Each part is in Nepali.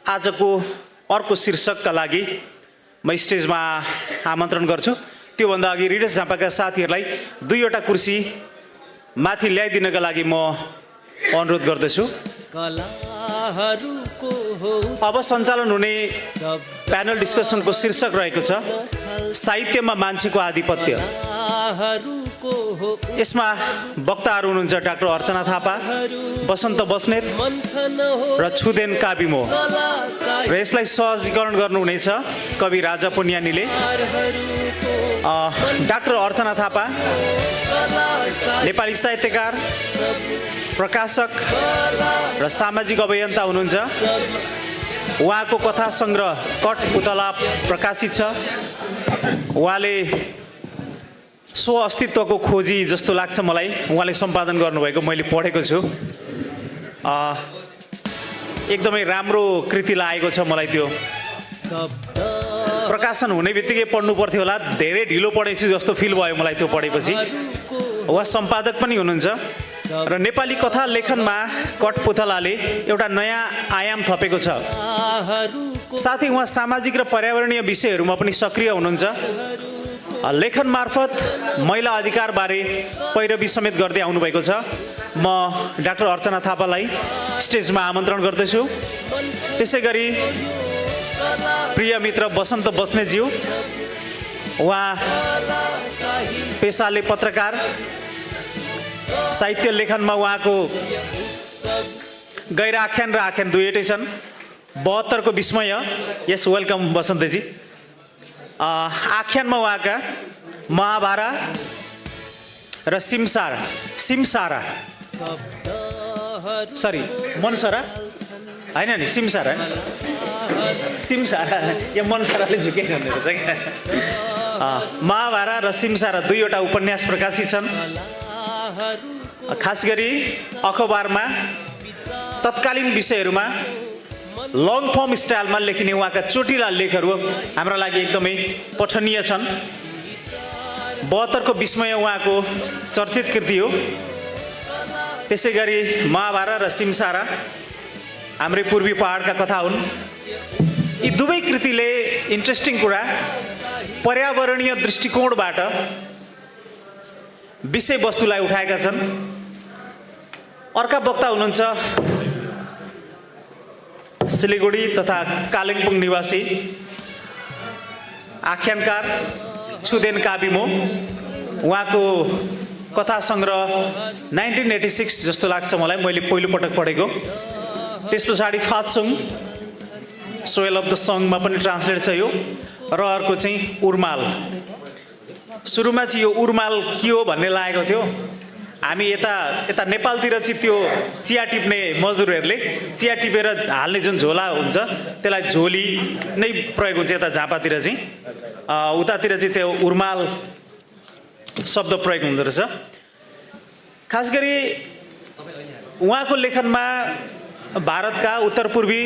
आजको अर्को शीर्षकका लागि म स्टेजमा आमन्त्रण गर्छु। त्योभन्दा अघि रिडर्स झापाका साथीहरूलाई दुईवटा कुर्सी माथि ल्याइदिनका लागि म अनुरोध गर्दछु। अब सञ्चालन हुने प्यानल डिस्कसनको शीर्षक रहेको छ साहित्यमा मान्छेको आधिपत्य। यसमा वक्ताहरू हुनुहुन्छ डाक्टर अर्चना थापा, बसन्त बस्नेत र छुदेन काबिमो र यसलाई सहजीकरण गर्नुहुनेछ कवि राजा पुन्यानीले। डाक्टर अर्चना थापा नेपाली साहित्यकार, प्रकाशक र सामाजिक अभियन्ता हुनुहुन्छ। उहाँको कथा सङ्ग्रह कठपुतला प्रकाशित छ। उहाँले स्व अस्तित्वको खोजी जस्तो लाग्छ मलाई, उहाँले सम्पादन गर्नुभएको मैले पढेको छु। एकदमै राम्रो कृति लागेको छ मलाई। त्यो प्रकाशन हुने बित्तिकै पढ्नु पर्थ्यो होला, धेरै ढिलो पढेछु जस्तो फिल भयो मलाई त्यो पढेपछि। उहाँ सम्पादक पनि हुनुहुन्छ र नेपाली कथा लेखनमा कठपुतलाले एउटा नयाँ आयाम थपेको छ। साथै उहाँ सामाजिक र पर्यावरणीय विषयहरूमा पनि सक्रिय हुनुहुन्छ। लेखन मार्फत महिला अधिकारबारे पैरवी समेत गर्दै आउनुभएको छ। म डाक्टर अर्चना थापालाई स्टेजमा आमन्त्रण गर्दछु। त्यसै गरी प्रिय मित्र बसन्त बस्नेतज्यू, उहाँ पेसाले पत्रकार, साहित्य लेखनमा उहाँको गैर आख्यान र आख्यान दुईटै छन्। 72 को विस्मय, यस वेलकम बसन्तजी। आख्यानमा उहाँका महाभारत र सिमसारा सरी मनसरा होइन नि, सिमसारा या मनसराले झुकिरहनु रहेछ क्या। महाभारत र सिमसारा दुईवटा उपन्यास प्रकाशित छन्। खास गरी अखबारमा तत्कालीन विषयहरूमा लङ फर्म स्टाइलमा लेखिने उहाँका चोटिला लेखहरू हाम्रा लागि एकदमै पठनीय छन्। 72 को विस्मय उहाँको चर्चित कृति हो। त्यसै गरी महाभारत र सिमसारा हाम्रै पूर्वी पहाडका कथा हुन्। यी दुवै कृतिले इन्ट्रेस्टिङ कुरा पर्यावरणीय दृष्टिकोणबाट विषयवस्तुलाई उठाएका छन्। अर्का वक्ता हुनुहुन्छ सिलगढी तथा कालिम्पोङ निवासी आख्यानकार छुदेन काबिमो। उहाँको कथा सङ्ग्रह 1986 जस्तो लाग्छ मलाई, मैले पहिलोपटक पढेको। त्यस पछाडि फात्सुङ सोयल अफ द सङमा पनि ट्रान्सलेट छ यो। र अर्को चाहिँ उर्माल। सुरुमा चाहिँ यो उर्माल के हो भन्ने लागेको थियो। हामी यता नेपालतिर चाहिँ त्यो चिया टिप्ने मजदुरहरूले चिया टिपेर हाल्ने जुन झोला हुन्छ त्यसलाई झोली नै प्रयोग हुन्छ यता झापातिर चाहिँ। उतातिर चाहिँ त्यो उर्माल शब्द प्रयोग हुँदो रहेछ। खास गरी उहाँको लेखनमा भारतका उत्तर पूर्वी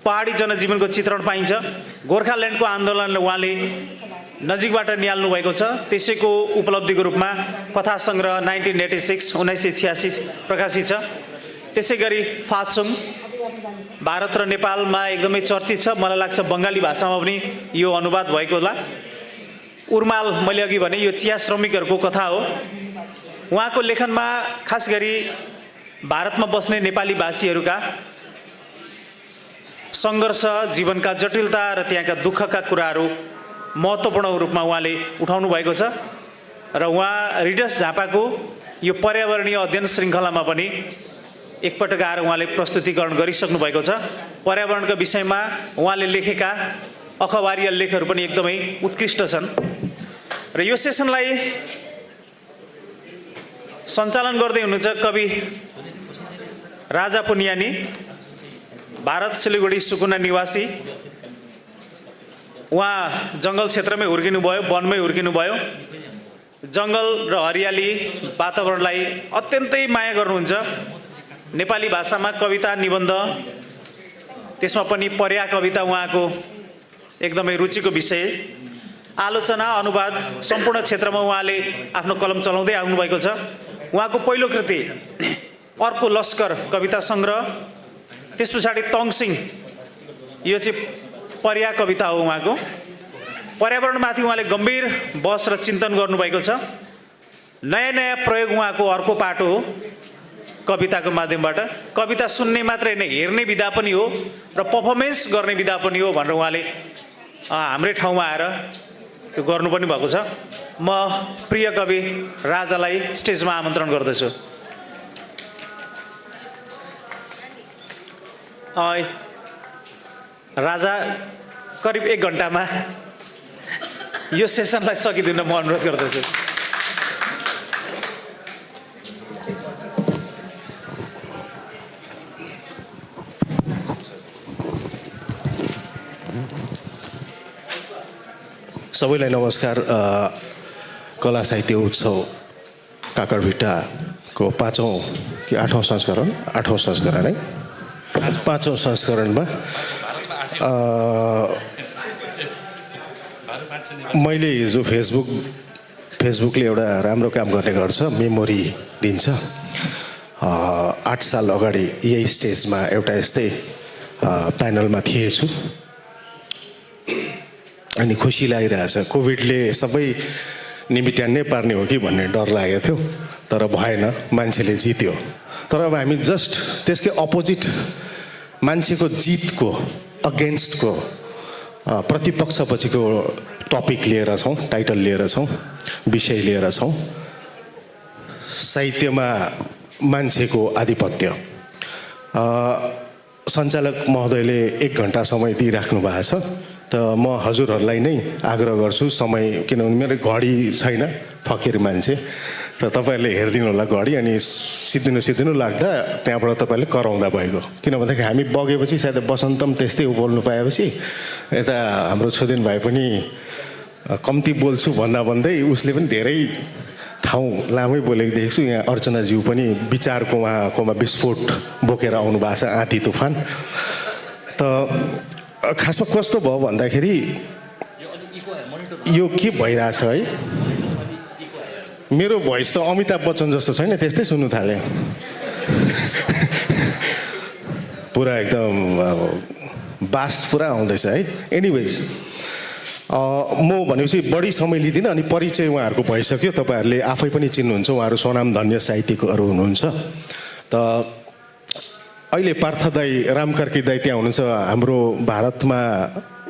पहाडी जनजीवनको चित्रण पाइन्छ। गोर्खाल्यान्डको आन्दोलनले उहाँले नजिकबाट निहाल्नु भएको छ। त्यसैको उपलब्धिको रूपमा कथा सङ्ग्रह 1986 प्रकाशित छ। त्यसै गरी फात्सुङ भारत र नेपालमा एकदमै चर्चित छ। मलाई लाग्छ बङ्गाली भाषामा पनि यो अनुवाद भएको होला। उर्माल मैले अघि भने यो चिया श्रमिकहरूको कथा हो। उहाँको लेखनमा खास गरी भारतमा बस्ने नेपाली भाषीहरूका सङ्घर्ष, जीवनका जटिलता र त्यहाँका दुःखका कुराहरू महत्त्वपूर्ण रूपमा उहाँले उठाउनु भएको छ। र उहाँ रिडर्स झापाको यो पर्यावरणीय अध्ययन श्रृङ्खलामा पनि एकपटक आएर उहाँले प्रस्तुतिकरण गरिसक्नु भएको छ। पर्यावरणको विषयमा उहाँले लेखेका अखबारीय लेखहरू पनि एकदमै उत्कृष्ट छन्। र यो सेसनलाई सञ्चालन गर्दै हुनुहुन्छ कवि राजा पुन्यानी, भारत सिलगढी सुकुना निवासी। उहाँ जङ्गल क्षेत्रमै हुर्किनुभयो, वनमै हुर्किनुभयो। जङ्गल र हरियाली वातावरणलाई अत्यन्तै माया गर्नुहुन्छ। नेपाली भाषामा कविता, निबन्ध, त्यसमा पनि पर्या कविता उहाँको एकदमै रुचिको विषय। आलोचना, अनुवाद सम्पूर्ण क्षेत्रमा उहाँले आफ्नो कलम चलाउँदै आउनुभएको छ। उहाँको पहिलो कृति अर्को लस्कर कविता सङ्ग्रह, त्यस पछाडि तङसिङ यो चाहिँ पर्या कविता हो उहाँको। पर्यावरणमाथि उहाँले गम्भीर बहस र चिन्तन गर्नुभएको छ। नयाँ नयाँ प्रयोग उहाँको अर्को पाटो हो कविताको माध्यमबाट। कविता सुन्ने मात्रै होइन, हेर्ने विधा पनि हो र पर्फर्मेन्स गर्ने विधा पनि हो भनेर उहाँले हाम्रै ठाउँमा आएर त्यो गर्नु पनि भएको छ। म प्रिय कवि राजालाई स्टेजमा आमन्त्रण गर्दछु। राजा करिब 1 घन्टामा यो सेसनलाई सकिदिन म अनुरोध गर्दछु। सबैलाई नमस्कार। कला साहित्य उत्सव काकरभिट्टाको 5औं कि 8औं संस्करण 8औं संस्करण है 5औं संस्करणमा मैले हिजो फेसबुकले एउटा राम्रो काम गर्ने गर्छ, मेमोरी दिन्छ। 8 साल अगाडि यही स्टेजमा एउटा यस्तै प्यानलमा थिएछु अनि खुसी लागिरहेछ। कोभिडले सबै निमिट्यान्नै पार्ने हो कि भन्ने डर लागेको थियो, तर भएन, मान्छेले जित्यो। तर अब हामी जस्ट त्यसकै अपोजिट मान्छेको जितको अगेन्स्टको प्रतिपक्षपछिको टपिक लिएर छौँ, टाइटल लिएर छौँ, विषय लिएर छौँ। साहित्यमा मान्छेको आधिपत्य। सञ्चालक महोदयले 1 घन्टा समय दिइराख्नु भएको छ, त म हजुरहरूलाई नै आग्रह गर्छु समय, किनभने मेरो घडी छैन, फकिर मान्छे, त तपाईँहरूले हेरिदिनु होला घडी, अनि सिद्धिनु लाग्दा त्यहाँबाट तपाईँहरूले कराउँदा भएको। किन भन्दाखेरि हामी बगेपछि सायद बसन्तम त्यस्तै बोल्नु पाएपछि यता हाम्रो छोदेन भाइ पनि कम्ती बोल्छु भन्दै उसले पनि धेरै ठाउँ लामै बोलेको देखेको छु। यहाँ अर्चनाज्यू पनि विचारको उहाँकोमा विस्फोट बोकेर आउनु भएको छ, आँधी तुफान। त खासमा कस्तो भयो भन्दाखेरि यो के भइरहेछ है, मेरो भोइस त अमिताभ बच्चन जस्तो छैन, त्यस्तै सुन्नु थाल्यो। पुरा एकदम बास पुरा आउँदैछ है। एनिवेज म भनेपछि बढी समय लिँदिनँ, अनि परिचय उहाँहरूको भइसक्यो, तपाईँहरूले आफै पनि चिन्नुहुन्छ, उहाँहरू स्वनामधन्य साहित्यिकहरू हुनुहुन्छ। त अहिले पार्थ दाई, रामकार्की दाई त्यहाँ हुनुहुन्छ, हाम्रो भारतमा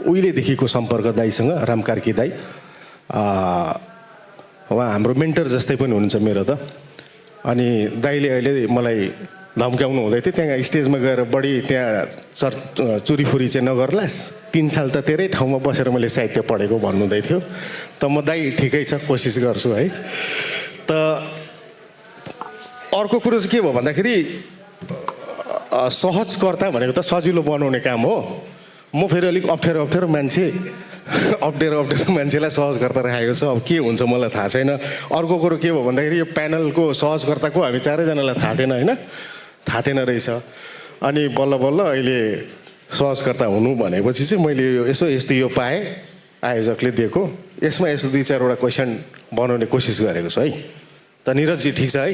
उहिलेदेखिको सम्पर्क दाईसँग, रामकार्की दाई। उहाँ हाम्रो मेन्टर जस्तै पनि हुनुहुन्छ मेरो त। अनि दाईले अहिले मलाई धम्क्याउनु हुँदै थियो, त्यहाँ स्टेजमा गएर बढी त्यहाँ चुरीफुरी चाहिँ नगर्लास्, 3 साल त तेरै ठाउँमा बसेर मैले साहित्य पढेको भन्नुहुँदै थियो। त म दाई ठिकै छ, कोसिस गर्छु है। त अर्को कुरो चाहिँ के भयो भन्दाखेरि सहजकर्ता भनेको त सजिलो बनाउने काम हो। म फेरि अलिक अप्ठ्यारो मान्छे, अप्ठ्यारो मान्छेलाई सहजकर्ता राखेको छ। अब के हुन्छ मलाई थाहा छैन। अर्को कुरो के भयो भन्दाखेरि यो प्यानलको सहजकर्ताको हामी 4जनालाई थाहा थिएन होइन, थाहा थिएन रहेछ। अनि बल्ल अहिले सहजकर्ता हुनु भनेपछि चाहिँ मैले यसो यस्तो यो पाएँ, आयोजकले दिएको, यसमा यस्तो 2-4वटा क्वेसन बनाउने कोसिस गरेको छु है। त निरजजी ठिक छ है?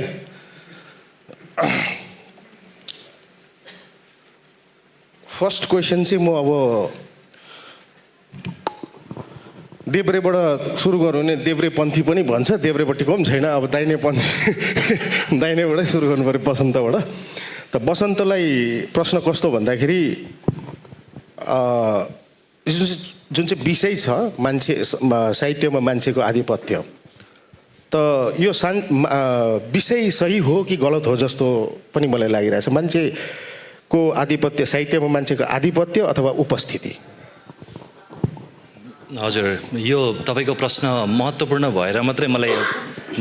फर्स्ट क्वेसन चाहिँ म अब देब्रेबाट सुरु गरौँ भने देब्रेपन्थी पनि भन्छ, देब्रेपट्टिको पनि छैन, अब दाहिनेपन्थी दाहिनेबाटै सुरु गर्नु पऱ्यो, बसन्तबाट। त बसन्तलाई प्रश्न कस्तो भन्दाखेरि जुन चाहिँ विषय छ मान्छे साहित्यमा मान्छेको आधिपत्य, त यो विषय सही हो कि गलत हो जस्तो पनि मलाई लागिरहेछ। मान्छेको आधिपत्य, साहित्यमा मान्छेको आधिपत्य अथवा उपस्थिति? हजुर, यो तपाईँको प्रश्न महत्त्वपूर्ण भएर मात्रै मलाई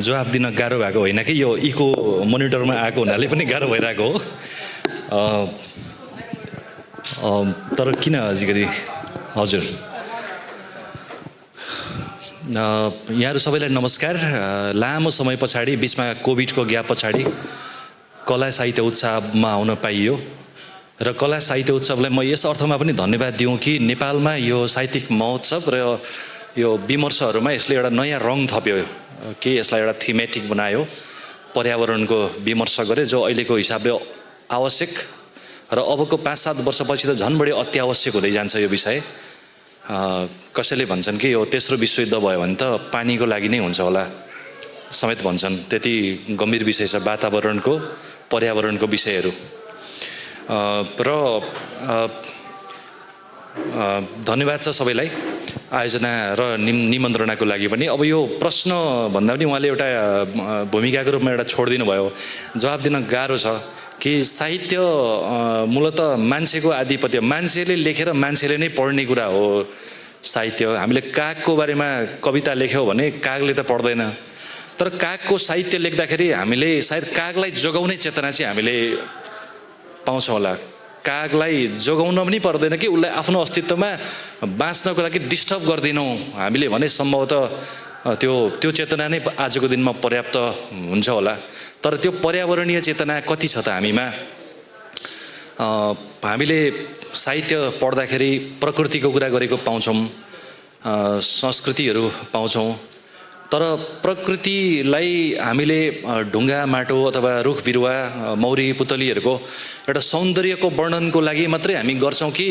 जवाब दिन गाह्रो भएको होइन कि यो इको मोनिटरमा आएको हुनाले पनि गाह्रो भइरहेको हो। तर किन अलिकति हजुर, यहाँहरू सबैलाई नमस्कार। लामो समय पछाडि, बिचमा कोभिडको ग्याप पछाडि कला साहित्य उत्सवमा आउन पाइयो र कला साहित्य उत्सवलाई म यस अर्थमा पनि धन्यवाद दिउँ कि नेपालमा यो साहित्यिक महोत्सव र यो विमर्शहरूमा यसले एउटा नयाँ रङ थप्यो, कि यसलाई एउटा थिमेटिक बनायो, पर्यावरणको विमर्श गरे, जो अहिलेको हिसाबले आवश्यक र अबको 5-7 वर्षपछि त झन् बढी अत्यावश्यक हुँदै जान्छ यो विषय। कसैले भन्छन् कि यो तेस्रो विश्वयुद्ध भयो भने त पानीको लागि नै हुन्छ होला समेत भन्छन्, त्यति गम्भीर विषय छ वातावरणको पर्यावरणको विषयहरू। र धन्यवाद छ सबैलाई आयोजना र निमन्त्रणाको लागि पनि। अब यो प्रश्न भन्दा पनि उहाँले एउटा भूमिकाको रूपमा एउटा छोडिदिनु भयो, जवाब दिन गाह्रो छ कि साहित्य मूलत मान्छेको आधिपत्य, मान्छेले लेखेर मान्छेले नै पढ्ने कुरा हो साहित्य। हामीले कागको बारेमा कविता लेख्यौँ भने कागले त पढ्दैन, तर कागको साहित्य लेख्दाखेरि हामीले सायद कागलाई जोगाउने चेतना चाहिँ हामीले पाउँछौँ होला। कागलाई जोगाउन पनि पर्दैन कि उसलाई आफ्नो अस्तित्वमा बाँच्नको लागि डिस्टर्ब गरिदिनौँ हामीले भने सम्भवतः त्यो चेतना नै आजको दिनमा पर्याप्त हुन्छ होला। तर त्यो पर्यावरणीय चेतना कति छ त हामीमा? हामीले साहित्य पढ्दाखेरि प्रकृतिको कुरा गरेको पाउँछौँ, संस्कृतिहरू पाउँछौँ, तर प्रकृतिलाई हामीले ढुङ्गा माटो अथवा रुख बिरुवा मौरी पुतलीहरूको एउटा सौन्दर्यको वर्णनको लागि मात्रै हामी गर्छौँ कि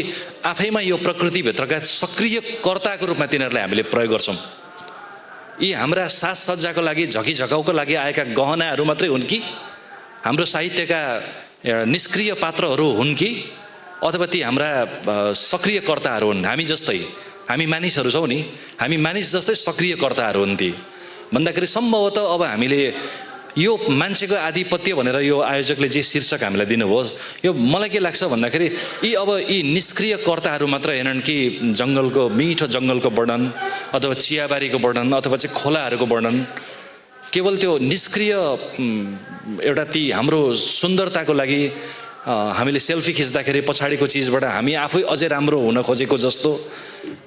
आफैमा यो प्रकृतिभित्रका सक्रिय कर्ताको रूपमा तिनीहरूलाई हामीले प्रयोग गर्छौँ? यी हाम्रा साजसज्जाको लागि झकीझकाउको लागि आएका गहनाहरू मात्रै हुन् कि हाम्रो साहित्यका निष्क्रिय पात्रहरू हुन् कि अथवा ती हाम्रा सक्रिय कर्ताहरू हुन्? हामी जस्तै हामी मानिसहरू छौँ नि, हामी मानिस जस्तै सक्रिय कर्ताहरू हुन् ती भन्दाखेरि सम्भवतः अब हामीले यो मान्छेको आधिपत्य भनेर यो आयोजकले जे शीर्षक हामीलाई दिनुभयो, यो मलाई के लाग्छ भन्दाखेरि यी निष्क्रिय कर्ताहरू मात्र हेर्छन् कि जङ्गलको मिठो जङ्गलको वर्णन अथवा चियाबारीको वर्णन अथवा चाहिँ खोलाहरूको वर्णन, केवल त्यो निष्क्रिय एउटा ती हाम्रो सुन्दरताको लागि हामीले सेल्फी खिच्दाखेरि पछाडिको चिजबाट हामी आफै अझै राम्रो हुन खोजेको जस्तो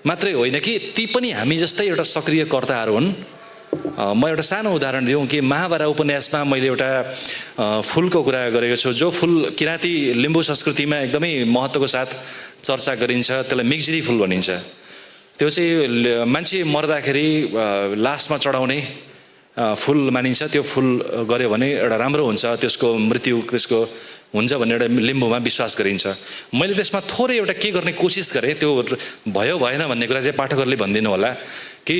मात्रै होइन कि ती पनि हामी जस्तै एउटा सक्रिय कर्ताहरू हुन्। म एउटा सानो उदाहरण दिउँ कि महाभारत उपन्यासमा मैले एउटा फुलको कुरा गरेको छु, जो फुल किराँती लिम्बू संस्कृतिमा एकदमै महत्त्वको साथ चर्चा गरिन्छ, त्यसलाई मिक्जिरी फुल भनिन्छ। त्यो चाहिँ मान्छे मर्दाखेरि लासमा चढाउने फुल मानिन्छ। त्यो फुल गऱ्यो भने एउटा राम्रो हुन्छ, त्यसको मृत्यु त्यसको हुन्छ भन्ने एउटा लिम्बूमा विश्वास गरिन्छ। मैले त्यसमा थोरै एउटा के गर्ने कोसिस गरेँ, त्यो भयो भएन भन्ने कुरा चाहिँ पाठकहरूले भनिदिनु होला कि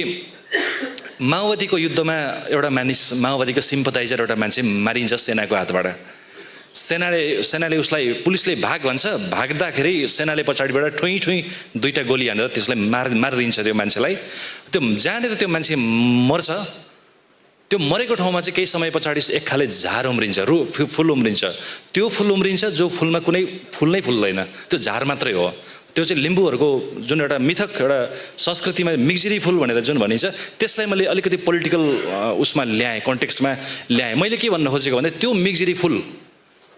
माओवादीको युद्धमा एउटा माओवादीको सिम्पथाइजर एउटा मान्छे मारिन्छ सेनाको हातबाट। सेनाले उसलाई पुलिसले भाग भन्छ, भाग्दाखेरि सेनाले पछाडिबाट ठुई ठुई 2टा गोली हानेर त्यसलाई मारिदिन्छ त्यो मान्छेलाई। त्यो जहाँनिर त्यो मान्छे मर्छ, त्यो मरेको ठाउँमा चाहिँ केही समय पछाडि एक खाले झार उम्रिन्छ, फुल उम्रिन्छ। त्यो फुल उम्रिन्छ जो फुलमा कुनै फुल नै फुल्दैन, त्यो झार मात्रै हो। त्यो चाहिँ लिम्बूहरूको जुन एउटा मिथक एउटा संस्कृतिमा मिक्जिरी फुल भनेर जुन भनिन्छ, त्यसलाई मैले अलिकति पोलिटिकल उसमा ल्याएँ, कन्टेक्स्टमा ल्याएँ। मैले के भन्न खोजेको भने त्यो मिक्जिरी फुल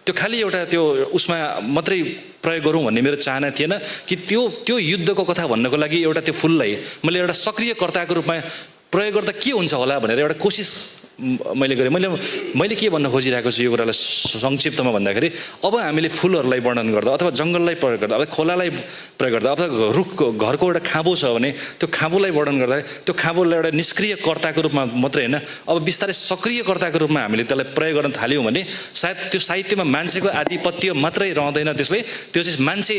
त्यो खालि एउटा त्यो उसमा मात्रै प्रयोग गरौँ भन्ने मेरो चाहना थिएन कि त्यो युद्धको कथा भन्नको लागि एउटा त्यो फुललाई मैले एउटा सक्रिय कर्ताको रूपमा प्रयोग गर्दा के हुन्छ होला भनेर एउटा कोसिस मैले गरेँ। मैले के भन्न खोजिरहेको छु यो कुरालाई संक्षिप्तमा भन्दाखेरि, अब हामीले फुलहरूलाई वर्णन गर्दा अथवा जङ्गललाई प्रयोग गर्दा अथवा खोलालाई प्रयोग गर्दा अथवा रुखको घरको एउटा खाँबो छ भने त्यो खाँबोलाई वर्णन गर्दा त्यो खाँबोलाई एउटा निष्क्रिय कर्ताको रूपमा मात्रै होइन, अब बिस्तारै सक्रिय कर्ताको रूपमा हामीले त्यसलाई प्रयोग गर्न थाल्यौँ भने सायद त्यो साहित्यमा मान्छेको आधिपत्य मात्रै रहँदैन, त्यसले त्यो चाहिँ मान्छे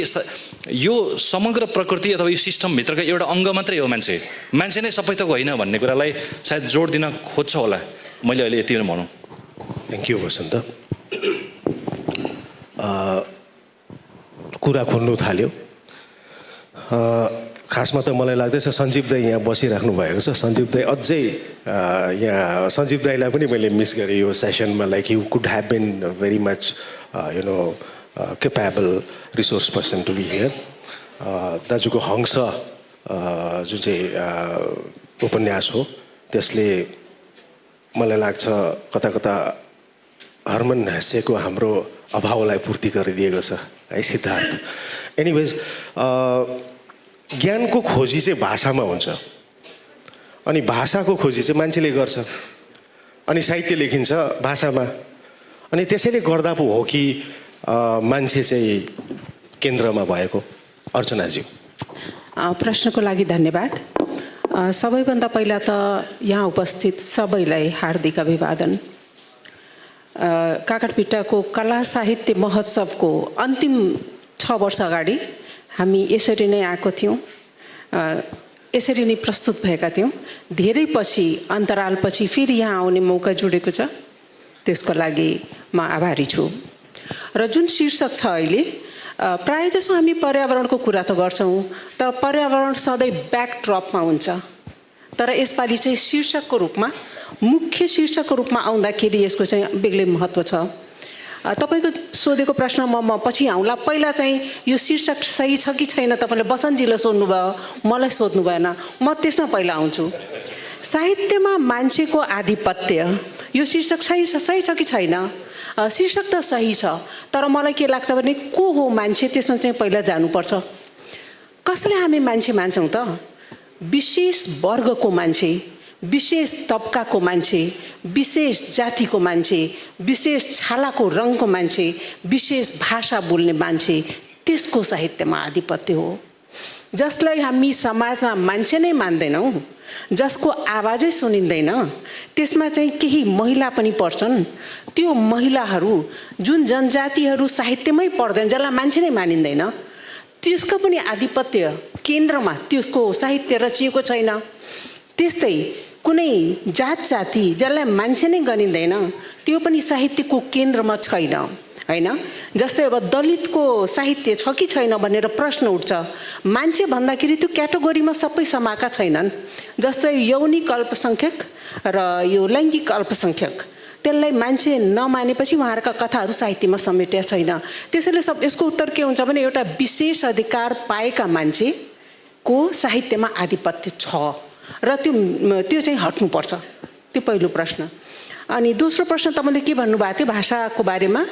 यो समग्र प्रकृति अथवा यो सिस्टमभित्रको एउटा अङ्ग मात्रै हो। मान्छे नै सबै थोक होइन भन्ने कुरालाई सायद जोड दिन खोज्छ होला। मैले अहिले यति नै भनौँ। थ्याङ्क यू वसन्त। कुरा खुल्नु थाल्यो। खासमा त मलाई लाग्दैछ सञ्जीव दाई यहाँ बसिराख्नु भएको छ। सञ्जीव दाई अझै यहाँ सञ्जीव दाईलाई पनि मैले मिस गरेँ यो सेसनमा। Like you could have been very much capable resource person to be here. दाजुको हंस जुन चाहिँ उपन्यास हो त्यसले मलाई लाग्छ कता कता हर्मन हेसेको हाम्रो अभावलाई पूर्ति गरिदिएको छ है सिद्धार्थ। एनिवेज ज्ञानको खोजी चाहिँ भाषामा हुन्छ अनि भाषाको खोजी चाहिँ मान्छेले गर्छ अनि साहित्य लेखिन्छ भाषामा अनि त्यसैले गर्दा पो हो कि मान्छे चाहिँ केन्द्रमा भएको। अर्चनाज्यू प्रश्नको लागि धन्यवाद। सबैभन्दा पहिला त यहाँ उपस्थित सबैलाई हार्दिक अभिवादन। काकरपिट्टाको कला साहित्य महोत्सवको अन्तिम 6 वर्ष अगाडि हामी यसरी नै आएको थियौँ, यसरी नै प्रस्तुत भएका थियौँ। धेरै पछि अन्तरालपछि फेरि यहाँ आउने मौका जुडेको छ, त्यसको लागि म आभारी छु। र जुन शीर्षक छ अहिले, प्रायःजसो हामी पर्यावरणको कुरा त गर्छौँ, तर पर्यावरण सधैँ ब्याकड्रपमा हुन्छ। तर यसपालि चाहिँ शीर्षकको रूपमा, मुख्य शीर्षकको रूपमा आउँदाखेरि यसको चाहिँ बेग्लै महत्त्व छ। तपाईँको सोधेको प्रश्न म पछि आउँला। पहिला चाहिँ यो शीर्षक सही छ कि छैन तपाईँले बसन्तजीले सोध्नुभयो, मलाई सोध्नु भएन, म त्यसमा पहिला आउँछु। साहित्यमा मान्छेको आधिपत्य, यो शीर्षक सही छ कि छैन? शीर्षक त सही छ, तर मलाई के लाग्छ भने को हो मान्छे, त्यसमा चाहिँ पहिला जानुपर्छ। कसले हामी मान्छे मान्छौँ त? विशेष वर्गको मान्छे, विशेष तबकाको मान्छे, विशेष जातिको मान्छे, विशेष छालाको रङको मान्छे, विशेष भाषा बोल्ने मान्छे, त्यसको साहित्यमा आधिपत्य हो। जसलाई हामी समाजमा मान्छे नै मान्दैनौँ, जसको आवाजै सुनिँदैन, त्यसमा चाहिँ केही महिला पनि पर्छन्। त्यो महिलाहरू, जुन जनजातिहरू साहित्यमै पर्दैन, जसलाई मान्छे नै मानिँदैन, त्यसको पनि आधिपत्य केन्द्रमा त्यसको साहित्य रचिएको छैन। त्यस्तै कुनै जात-जाति जसलाई मान्छे नै गनिँदैन, त्यो पनि साहित्यको केन्द्रमा छैन, हैन? जस्तै अब दलितको साहित्य छ कि छैन भनेर प्रश्न उठ्छ। मान्छे भन्दाखेरि त्यो क्याटेगोरीमा सबै समाएका छैनन्। जस्तै यौनिक अल्पसङ्ख्यक र यो लैङ्गिक अल्पसङ्ख्यक, त्यसलाई मान्छे नमानेपछि उहाँहरूका कथाहरू साहित्यमा समेटिया छैन। त्यसैले यसको उत्तर के हुन्छ भने एउटा विशेष अधिकार पाएका मान्छेको साहित्यमा आधिपत्य छ र त्यो चाहिँ हट्नुपर्छ। त्यो पहिलो प्रश्न। अनि दोस्रो प्रश्न तपाईँले के भन्नुभएको थियो भाषाको बारेमा?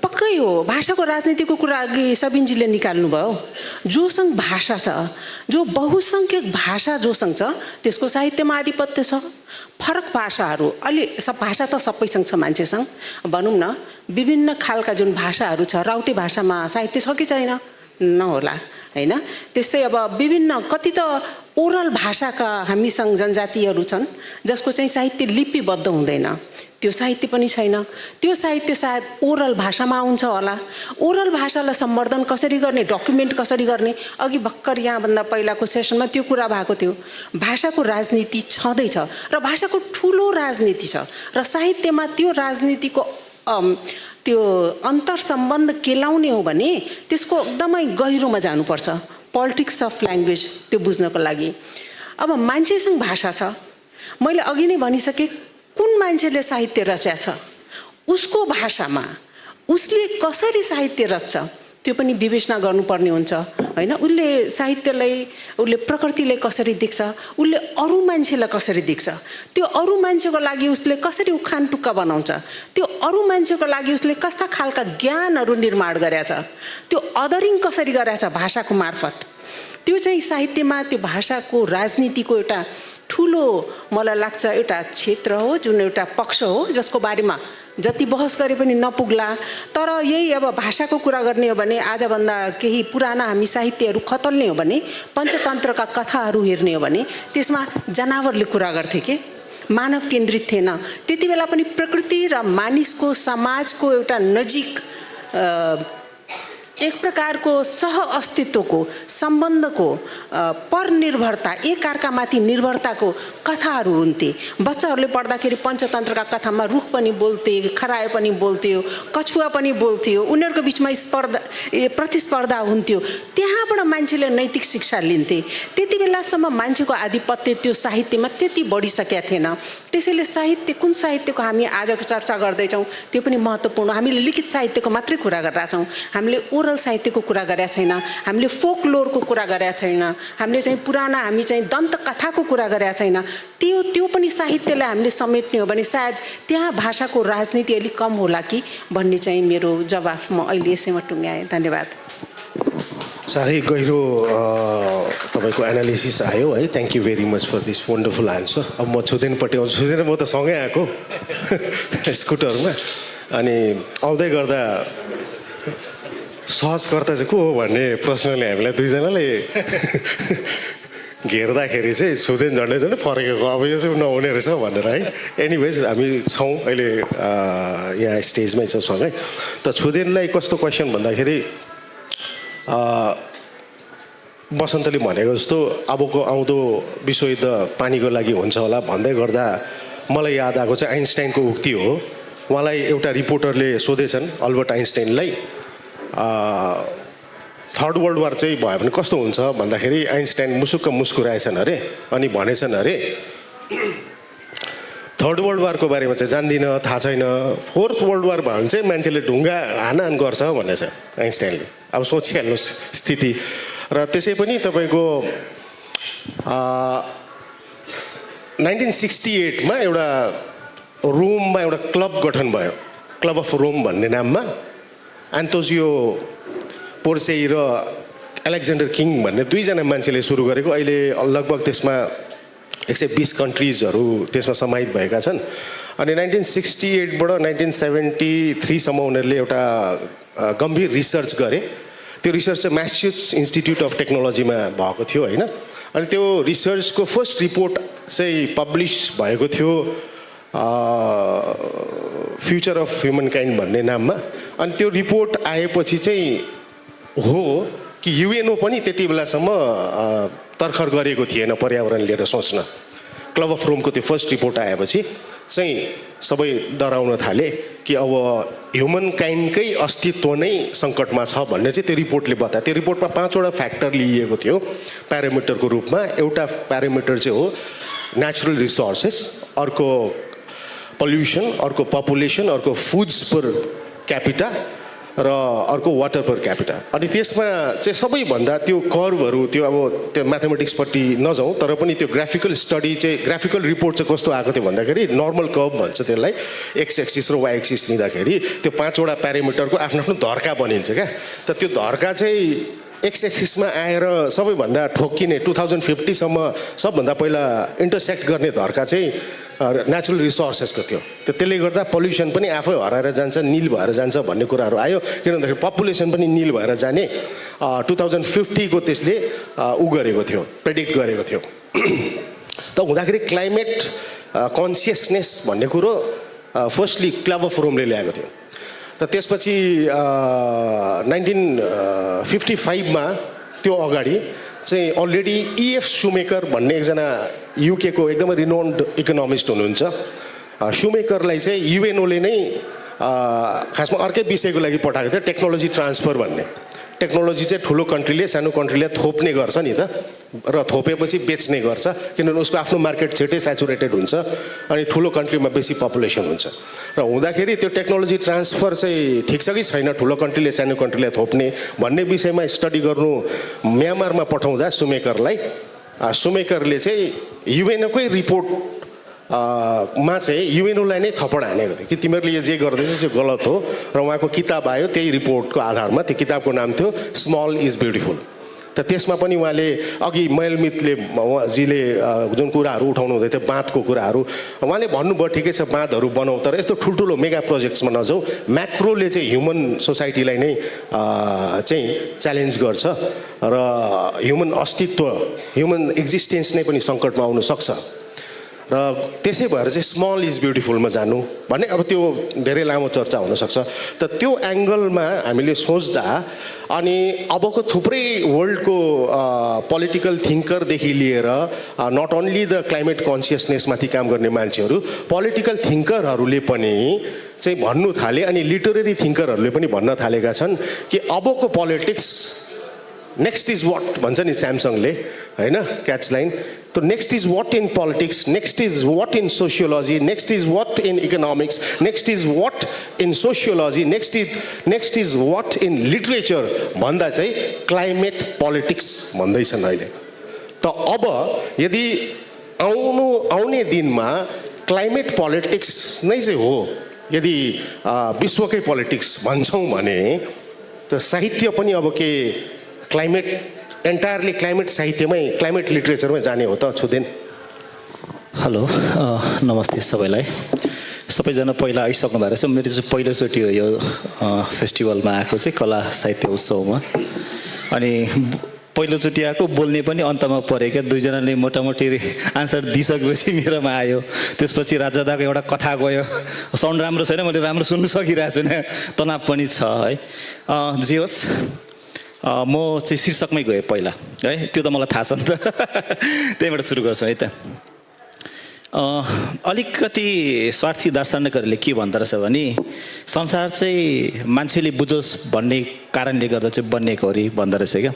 पक्कै हो, भाषाको राजनीतिको कुरा अघि सबिनजीले निकाल्नुभयो। जोसँग भाषा छ, जो बहुसङ्ख्यक भाषा जोसँग छ, त्यसको साहित्यमा आधिपत्य छ। फरक भाषाहरू, अलि सब भाषा त सबैसँग छ, मान्छेसँग भनौँ न। विभिन्न खालका जुन भाषाहरू छ, राउटे भाषामा साहित्य छ कि छैन? नहोला, हैन? त्यस्तै अब विभिन्न कति त ओरल भाषाका हामीसँग जनजातिहरू छन् जसको चाहिँ साहित्य लिपिबद्ध हुँदैन, त्यो साहित्य पनि छैन। त्यो साहित्य सायद ओरल भाषामा आउँछ होला। ओरल भाषालाई सम्वर्धन कसरी गर्ने, डकुमेन्ट कसरी गर्ने, अघि भर्खर यहाँभन्दा पहिलाको सेसनमा त्यो कुरा भएको थियो। भाषाको राजनीति छँदैछ र भाषाको ठुलो राजनीति छ र साहित्यमा त्यो राजनीतिको त्यो अन्तर सम्बन्ध केलाउने हो भने त्यसको एकदमै गहिरोमा जानुपर्छ, पोलिटिक्स अफ ल्याङ्ग्वेज त्यो बुझ्नको लागि। अब मान्छेसँग भाषा छ, मैले अघि नै भनिसकेँ, कुन मान्छेले साहित्य रच्या छ, उसको भाषामा उसले कसरी साहित्य रच्छ त्यो पनि विवेचना गर्नुपर्ने हुन्छ, हैन? उसले साहित्यलाई, उसले प्रकृतिलाई कसरी देख्छ, उसले अरू मान्छेलाई कसरी देख्छ, त्यो अरू मान्छेको लागि उसले कसरी उखान टुक्का बनाउँछ, त्यो अरू मान्छेको लागि उसले कस्ता खालका ज्ञानहरू निर्माण गरेछ, त्यो अदरिङ कसरी गरेछ भाषाको मार्फत, त्यो चाहिँ साहित्यमा त्यो भाषाको राजनीतिको एउटा ठुलो, मलाई लाग्छ एउटा क्षेत्र हो, जुन एउटा पक्ष हो जसको बारेमा जति बहस गरे पनि नपुग्ला। तर यही अब भाषाको कुरा गर्ने हो भने, आजभन्दा केही पुराना हामी साहित्यहरू खतल्ने हो भने, पञ्चतन्त्रका कथाहरू हेर्ने हो भने त्यसमा जनावरले कुरा गर्थे के, मानव केन्द्रित थिएन। त्यति बेला पनि प्रकृति र मानिसको, समाजको एउटा नजिक एक प्रकारको सह अस्तित्वको, सम्बन्धको, परनिर्भरता, एकअर्कामाथि निर्भरताको कथाहरू हुन्थे। बच्चाहरूले पढ्दाखेरि पञ्चतन्त्रका कथामा रुख पनि बोल्थे, खरायो पनि बोल्थ्यो, कछुवा पनि बोल्थ्यो, उनीहरूको बिचमा प्रतिस्पर्धा हुन्थ्यो। त्यहाँबाट मान्छेले नैतिक शिक्षा लिन्थे। त्यति बेलासम्म मान्छेको आधिपत्य त्यो साहित्यमा त्यति बढिसकेका थिएन। त्यसैले साहित्य, कुन साहित्यको हामी आज चर्चा गर्दैछौँ त्यो पनि महत्त्वपूर्ण। हामीले लिखित साहित्यको मात्रै कुरा गरिरहेका छौँ, हामीले ओरल साहित्यको कुरा गरेका छैन, हामीले फोकलोरको कुरा गरेका छैन, हामीले चाहिँ पुराना, हामी चाहिँ दन्तकथाको कुरा गरेका छैन। त्यो पनि साहित्यलाई हामीले समेट्ने हो भने सायद त्यहाँ भाषाको राजनीति अलिक कम होला कि भन्ने चाहिँ मेरो जवाफ म अहिले यसैमा टुङ्ग्याएँ। धन्यवाद। साह्रै गहिरो तपाईँको एनालिसिस आयो है। Thank you very much for this wonderful answer. अब म छुदेनपट्टि आउँछु। छुदेन म त सँगै आएको स्कुटरमा, अनि आउँदै गर्दा सहजकर्ता चाहिँ को हो भन्ने प्रश्नले हामीलाई दुईजनाले घेर्दाखेरि चाहिँ छुदेन झन्डै झन्डै फर्केको अब यो चाहिँ नहुने रहेछ भनेर है। एनिवेज हामी छौँ अहिले यहाँ स्टेजमै छौँ सँगै। त छुदेनलाई कस्तो क्वेसन भन्दाखेरि बसन्तले भनेको जस्तो अबको आउँदो विश्वयुद्ध पानीको लागि हुन्छ होला भन्दै गर्दा मलाई याद आएको चाहिँ आइन्स्टाइनको उक्ति हो। उहाँलाई एउटा रिपोर्टरले सोधेछन् अल्बर्ट आइन्स्टाइनलाई थर्ड वर्ल्ड वार चाहिँ भयो भने कस्तो हुन्छ भन्दाखेरि आइन्स्टाइन मुसुक्क मुस्कुराएछन् अरे अनि भनेछन् अरे थर्ड वर्ल्ड वारको बारेमा चाहिँ जान्दिनँ, थाहा छैन। फोर्थ वर्ल्ड वार भयो भने चाहिँ मान्छेले ढुङ्गा हानाहान गर्छ भनेछ आइन्स्टाइनले। अब सोचिहाल्नुहोस् स्थिति। र त्यसै पनि तपाईँको 1968मा एउटा रोममा एउटा क्लब गठन भयो, क्लब अफ रोम भन्ने नाममा। एन्टोजियो पोर्सेई र एलेक्जेन्डर किङ भन्ने दुईजना मान्छेले सुरु गरेको। अहिले लगभग त्यसमा 120 कन्ट्रिजहरू त्यसमा समाहित भएका छन्। अनि 1968बाट 1973सम्म उनीहरूले एउटा गम्भीर रिसर्च गरे। त्यो रिसर्च चाहिँ म्यासेच्युसेट्स इन्स्टिट्युट अफ टेक्नोलोजीमा भएको थियो होइन। अनि त्यो रिसर्चको फर्स्ट रिपोर्ट चाहिँ पब्लिस भएको थियो फ्युचर अफ ह्युमन काइन्ड भन्ने नाममा। अनि त्यो रिपोर्ट आएपछि चाहिँ हो कि युएनओ पनि त्यति बेलासम्म तर्खर गरेको थिएन पर्यावरण लिएर सोच्न। क्लब अफ रोमको त्यो फर्स्ट रिपोर्ट आएपछि चाहिँ सबै डराउन थाले कि अब ह्युमन काइन्डकै अस्तित्व नै सङ्कटमा छ भन्ने चाहिँ त्यो रिपोर्टले बतायो। त्यो रिपोर्टमा 5वटा फ्याक्टर लिइएको थियो प्यारामिटरको रूपमा। एउटा प्यारामिटर चाहिँ हो नेचुरल रिसोर्सेस, अर्को पल्युसन, अर्को पपुलेसन, अर्को फुड्स पर क्यापिटा र अर्को वाटर पर क्यापिटा। अनि त्यसमा चाहिँ सबैभन्दा त्यो कर्भहरू त्यो अब त्यो म्याथमेटिक्सपट्टि नजाउँ तर पनि त्यो ग्राफिकल स्टडी चाहिँ ग्राफिकल रिपोर्ट चाहिँ कस्तो आएको थियो भन्दाखेरि नर्मल कर्भ भन्छ त्यसलाई। एक्स एक्सिस र वाइ एक्सिस लिँदाखेरि त्यो 5वटा प्यारामिटरको आफ्नो आफ्नो धर्का बनिन्छ क्या। त त्यो धर्का चाहिँ एक्स एक्सिसमा आएर सबैभन्दा ठोक्किने 2050सम्म सबभन्दा पहिला इन्टरसेक्ट गर्ने धर्का चाहिँ नेचुरल रिसोर्सेसको थियो। त्यसले गर्दा पल्युसन पनि आफै हराएर जान्छ, निल भएर जान्छ भन्ने कुराहरू आयो। किन भन्दाखेरि पपुलेसन पनि निल भएर जाने 2050को त्यसले गरेको थियो, प्रेडिक्ट गरेको थियो। त हुँदाखेरि क्लाइमेट कन्सियसनेस भन्ने कुरो फर्स्टली क्लब अफ रोमले ल्याएको थियो। त त्यसपछि 1955मा त्यो अगाडि चाहिँ अलरेडी इएफ सुमेकर भन्ने एकजना युकेको एकदमै रिनोन्ड इकोनोमिस्ट हुनुहुन्छ। सुमेकरलाई चाहिँ युएनओले नै खासमा अर्कै विषयको लागि पठाएको थियो, टेक्नोलोजी ट्रान्सफर भन्ने। टेक्नोलोजी चाहिँ ठुलो कन्ट्रीले सानो कन्ट्रीलाई थोप्ने गर्छ नि त, र थोपेपछि बेच्ने गर्छ किनभने उसको आफ्नो मार्केट छिटै सेचुरेटेड हुन्छ अनि ठुलो कन्ट्रीमा बेसी पपुलेसन हुन्छ। र हुँदाखेरि त्यो टेक्नोलोजी ट्रान्सफर चाहिँ ठिक छ कि छैन, ठुलो कन्ट्रीले सानो कन्ट्रीलाई थोप्ने भन्ने विषयमा स्टडी गर्नु म्यानमारमा पठाउँदा सुमेकरलाई, सुमेकरले चाहिँ युएनओकै रिपोर्ट मा चाहिँ युएनओलाई नै थप्पड हानेको थियो कि तिमीहरूले यो जे गर्दैछ त्यो गलत हो। र उहाँको किताब आयो त्यही रिपोर्टको आधारमा। त्यो किताबको नाम थियो स्मल इज ब्युटिफुल। त त्यसमा पनि उहाँले अघि मैलमितले उहाँजीले जुन कुराहरू उठाउनु हुँदै थियो बाँधको कुराहरू उहाँले भन्नुभयो ठिकै छ बाँधहरू बनाऊ तर यस्तो ठुल्ठुलो मेगा प्रोजेक्ट्समा नजाऊ। म्याक्रोले चाहिँ ह्युमन सोसाइटीलाई नै चाहिँ च्यालेन्ज गर्छ र ह्युमन अस्तित्व ह्युमन एक्जिस्टेन्स नै पनि सङ्कटमा आउन सक्छ। र त्यसै भएर चाहिँ स्मल इज ब्युटिफुलमा जानु भन्ने अब त्यो धेरै लामो चर्चा हुनसक्छ। त त्यो एङ्गलमा हामीले सोच्दा अनि अबको थुप्रै वर्ल्डको पोलिटिकल थिङ्करदेखि लिएर नट ओन्ली द क्लाइमेट कन्सियसनेसमाथि काम गर्ने मान्छेहरू पोलिटिकल थिङ्करहरूले पनि चाहिँ भन्नु थाले अनि लिटरेरी थिङ्करहरूले पनि भन्न थालेका छन् कि अबको पोलिटिक्स नेक्स्ट इज वाट भन्छ नि स्यामसङले होइन क्याच लाइन। तो next is what in politics, next is what in sociology, next is what in economics, next is what in sociology, next is what in literature भन्दा चाहिँ क्लाइमेट पोलिटिक्स भन्दैछन् अहिले। त अब यदि आउने दिनमा क्लाइमेट पोलिटिक्स नै चाहिँ हो यदि विश्वकै पोलिटिक्स भन्छौँ भने त साहित्य पनि अब के क्लाइमेट एन्टायरली क्लाइमेट साहित्यमै क्लाइमेट लिटरेचरमै जाने हो त छुदेन? हेलो नमस्ते सबैलाई। सबैजना पहिला आइसक्नु भएको रहेछ। मेरो चाहिँ पहिलोचोटि हो यो फेस्टिभलमा आएको चाहिँ कला साहित्य उत्सवमा। अनि पहिलोचोटि आएको बोल्ने पनि अन्तमा पऱ्यो क्या, दुईजनाले मोटामोटी आन्सर दिइसकेपछि मेरोमा आयो। त्यसपछि राजा दाको एउटा कथा गयो, साउन्ड राम्रो छैन, मैले राम्रो सुन्नु सकिरहेको छु, तनाव पनि छ है। जे होस्, म चाहिँ शीर्षकमै गएँ पहिला है, त्यो त मलाई थाहा छ नि त त्यहीँबाट सुरु गर्छौँ है त। अलिकति स्वार्थी दार्शनिकहरूले के भन्दो रहेछ भने संसार चाहिँ मान्छेले बुझोस् भन्ने कारणले गर्दा चाहिँ बनिएको अरे भन्दो रहेछ क्या।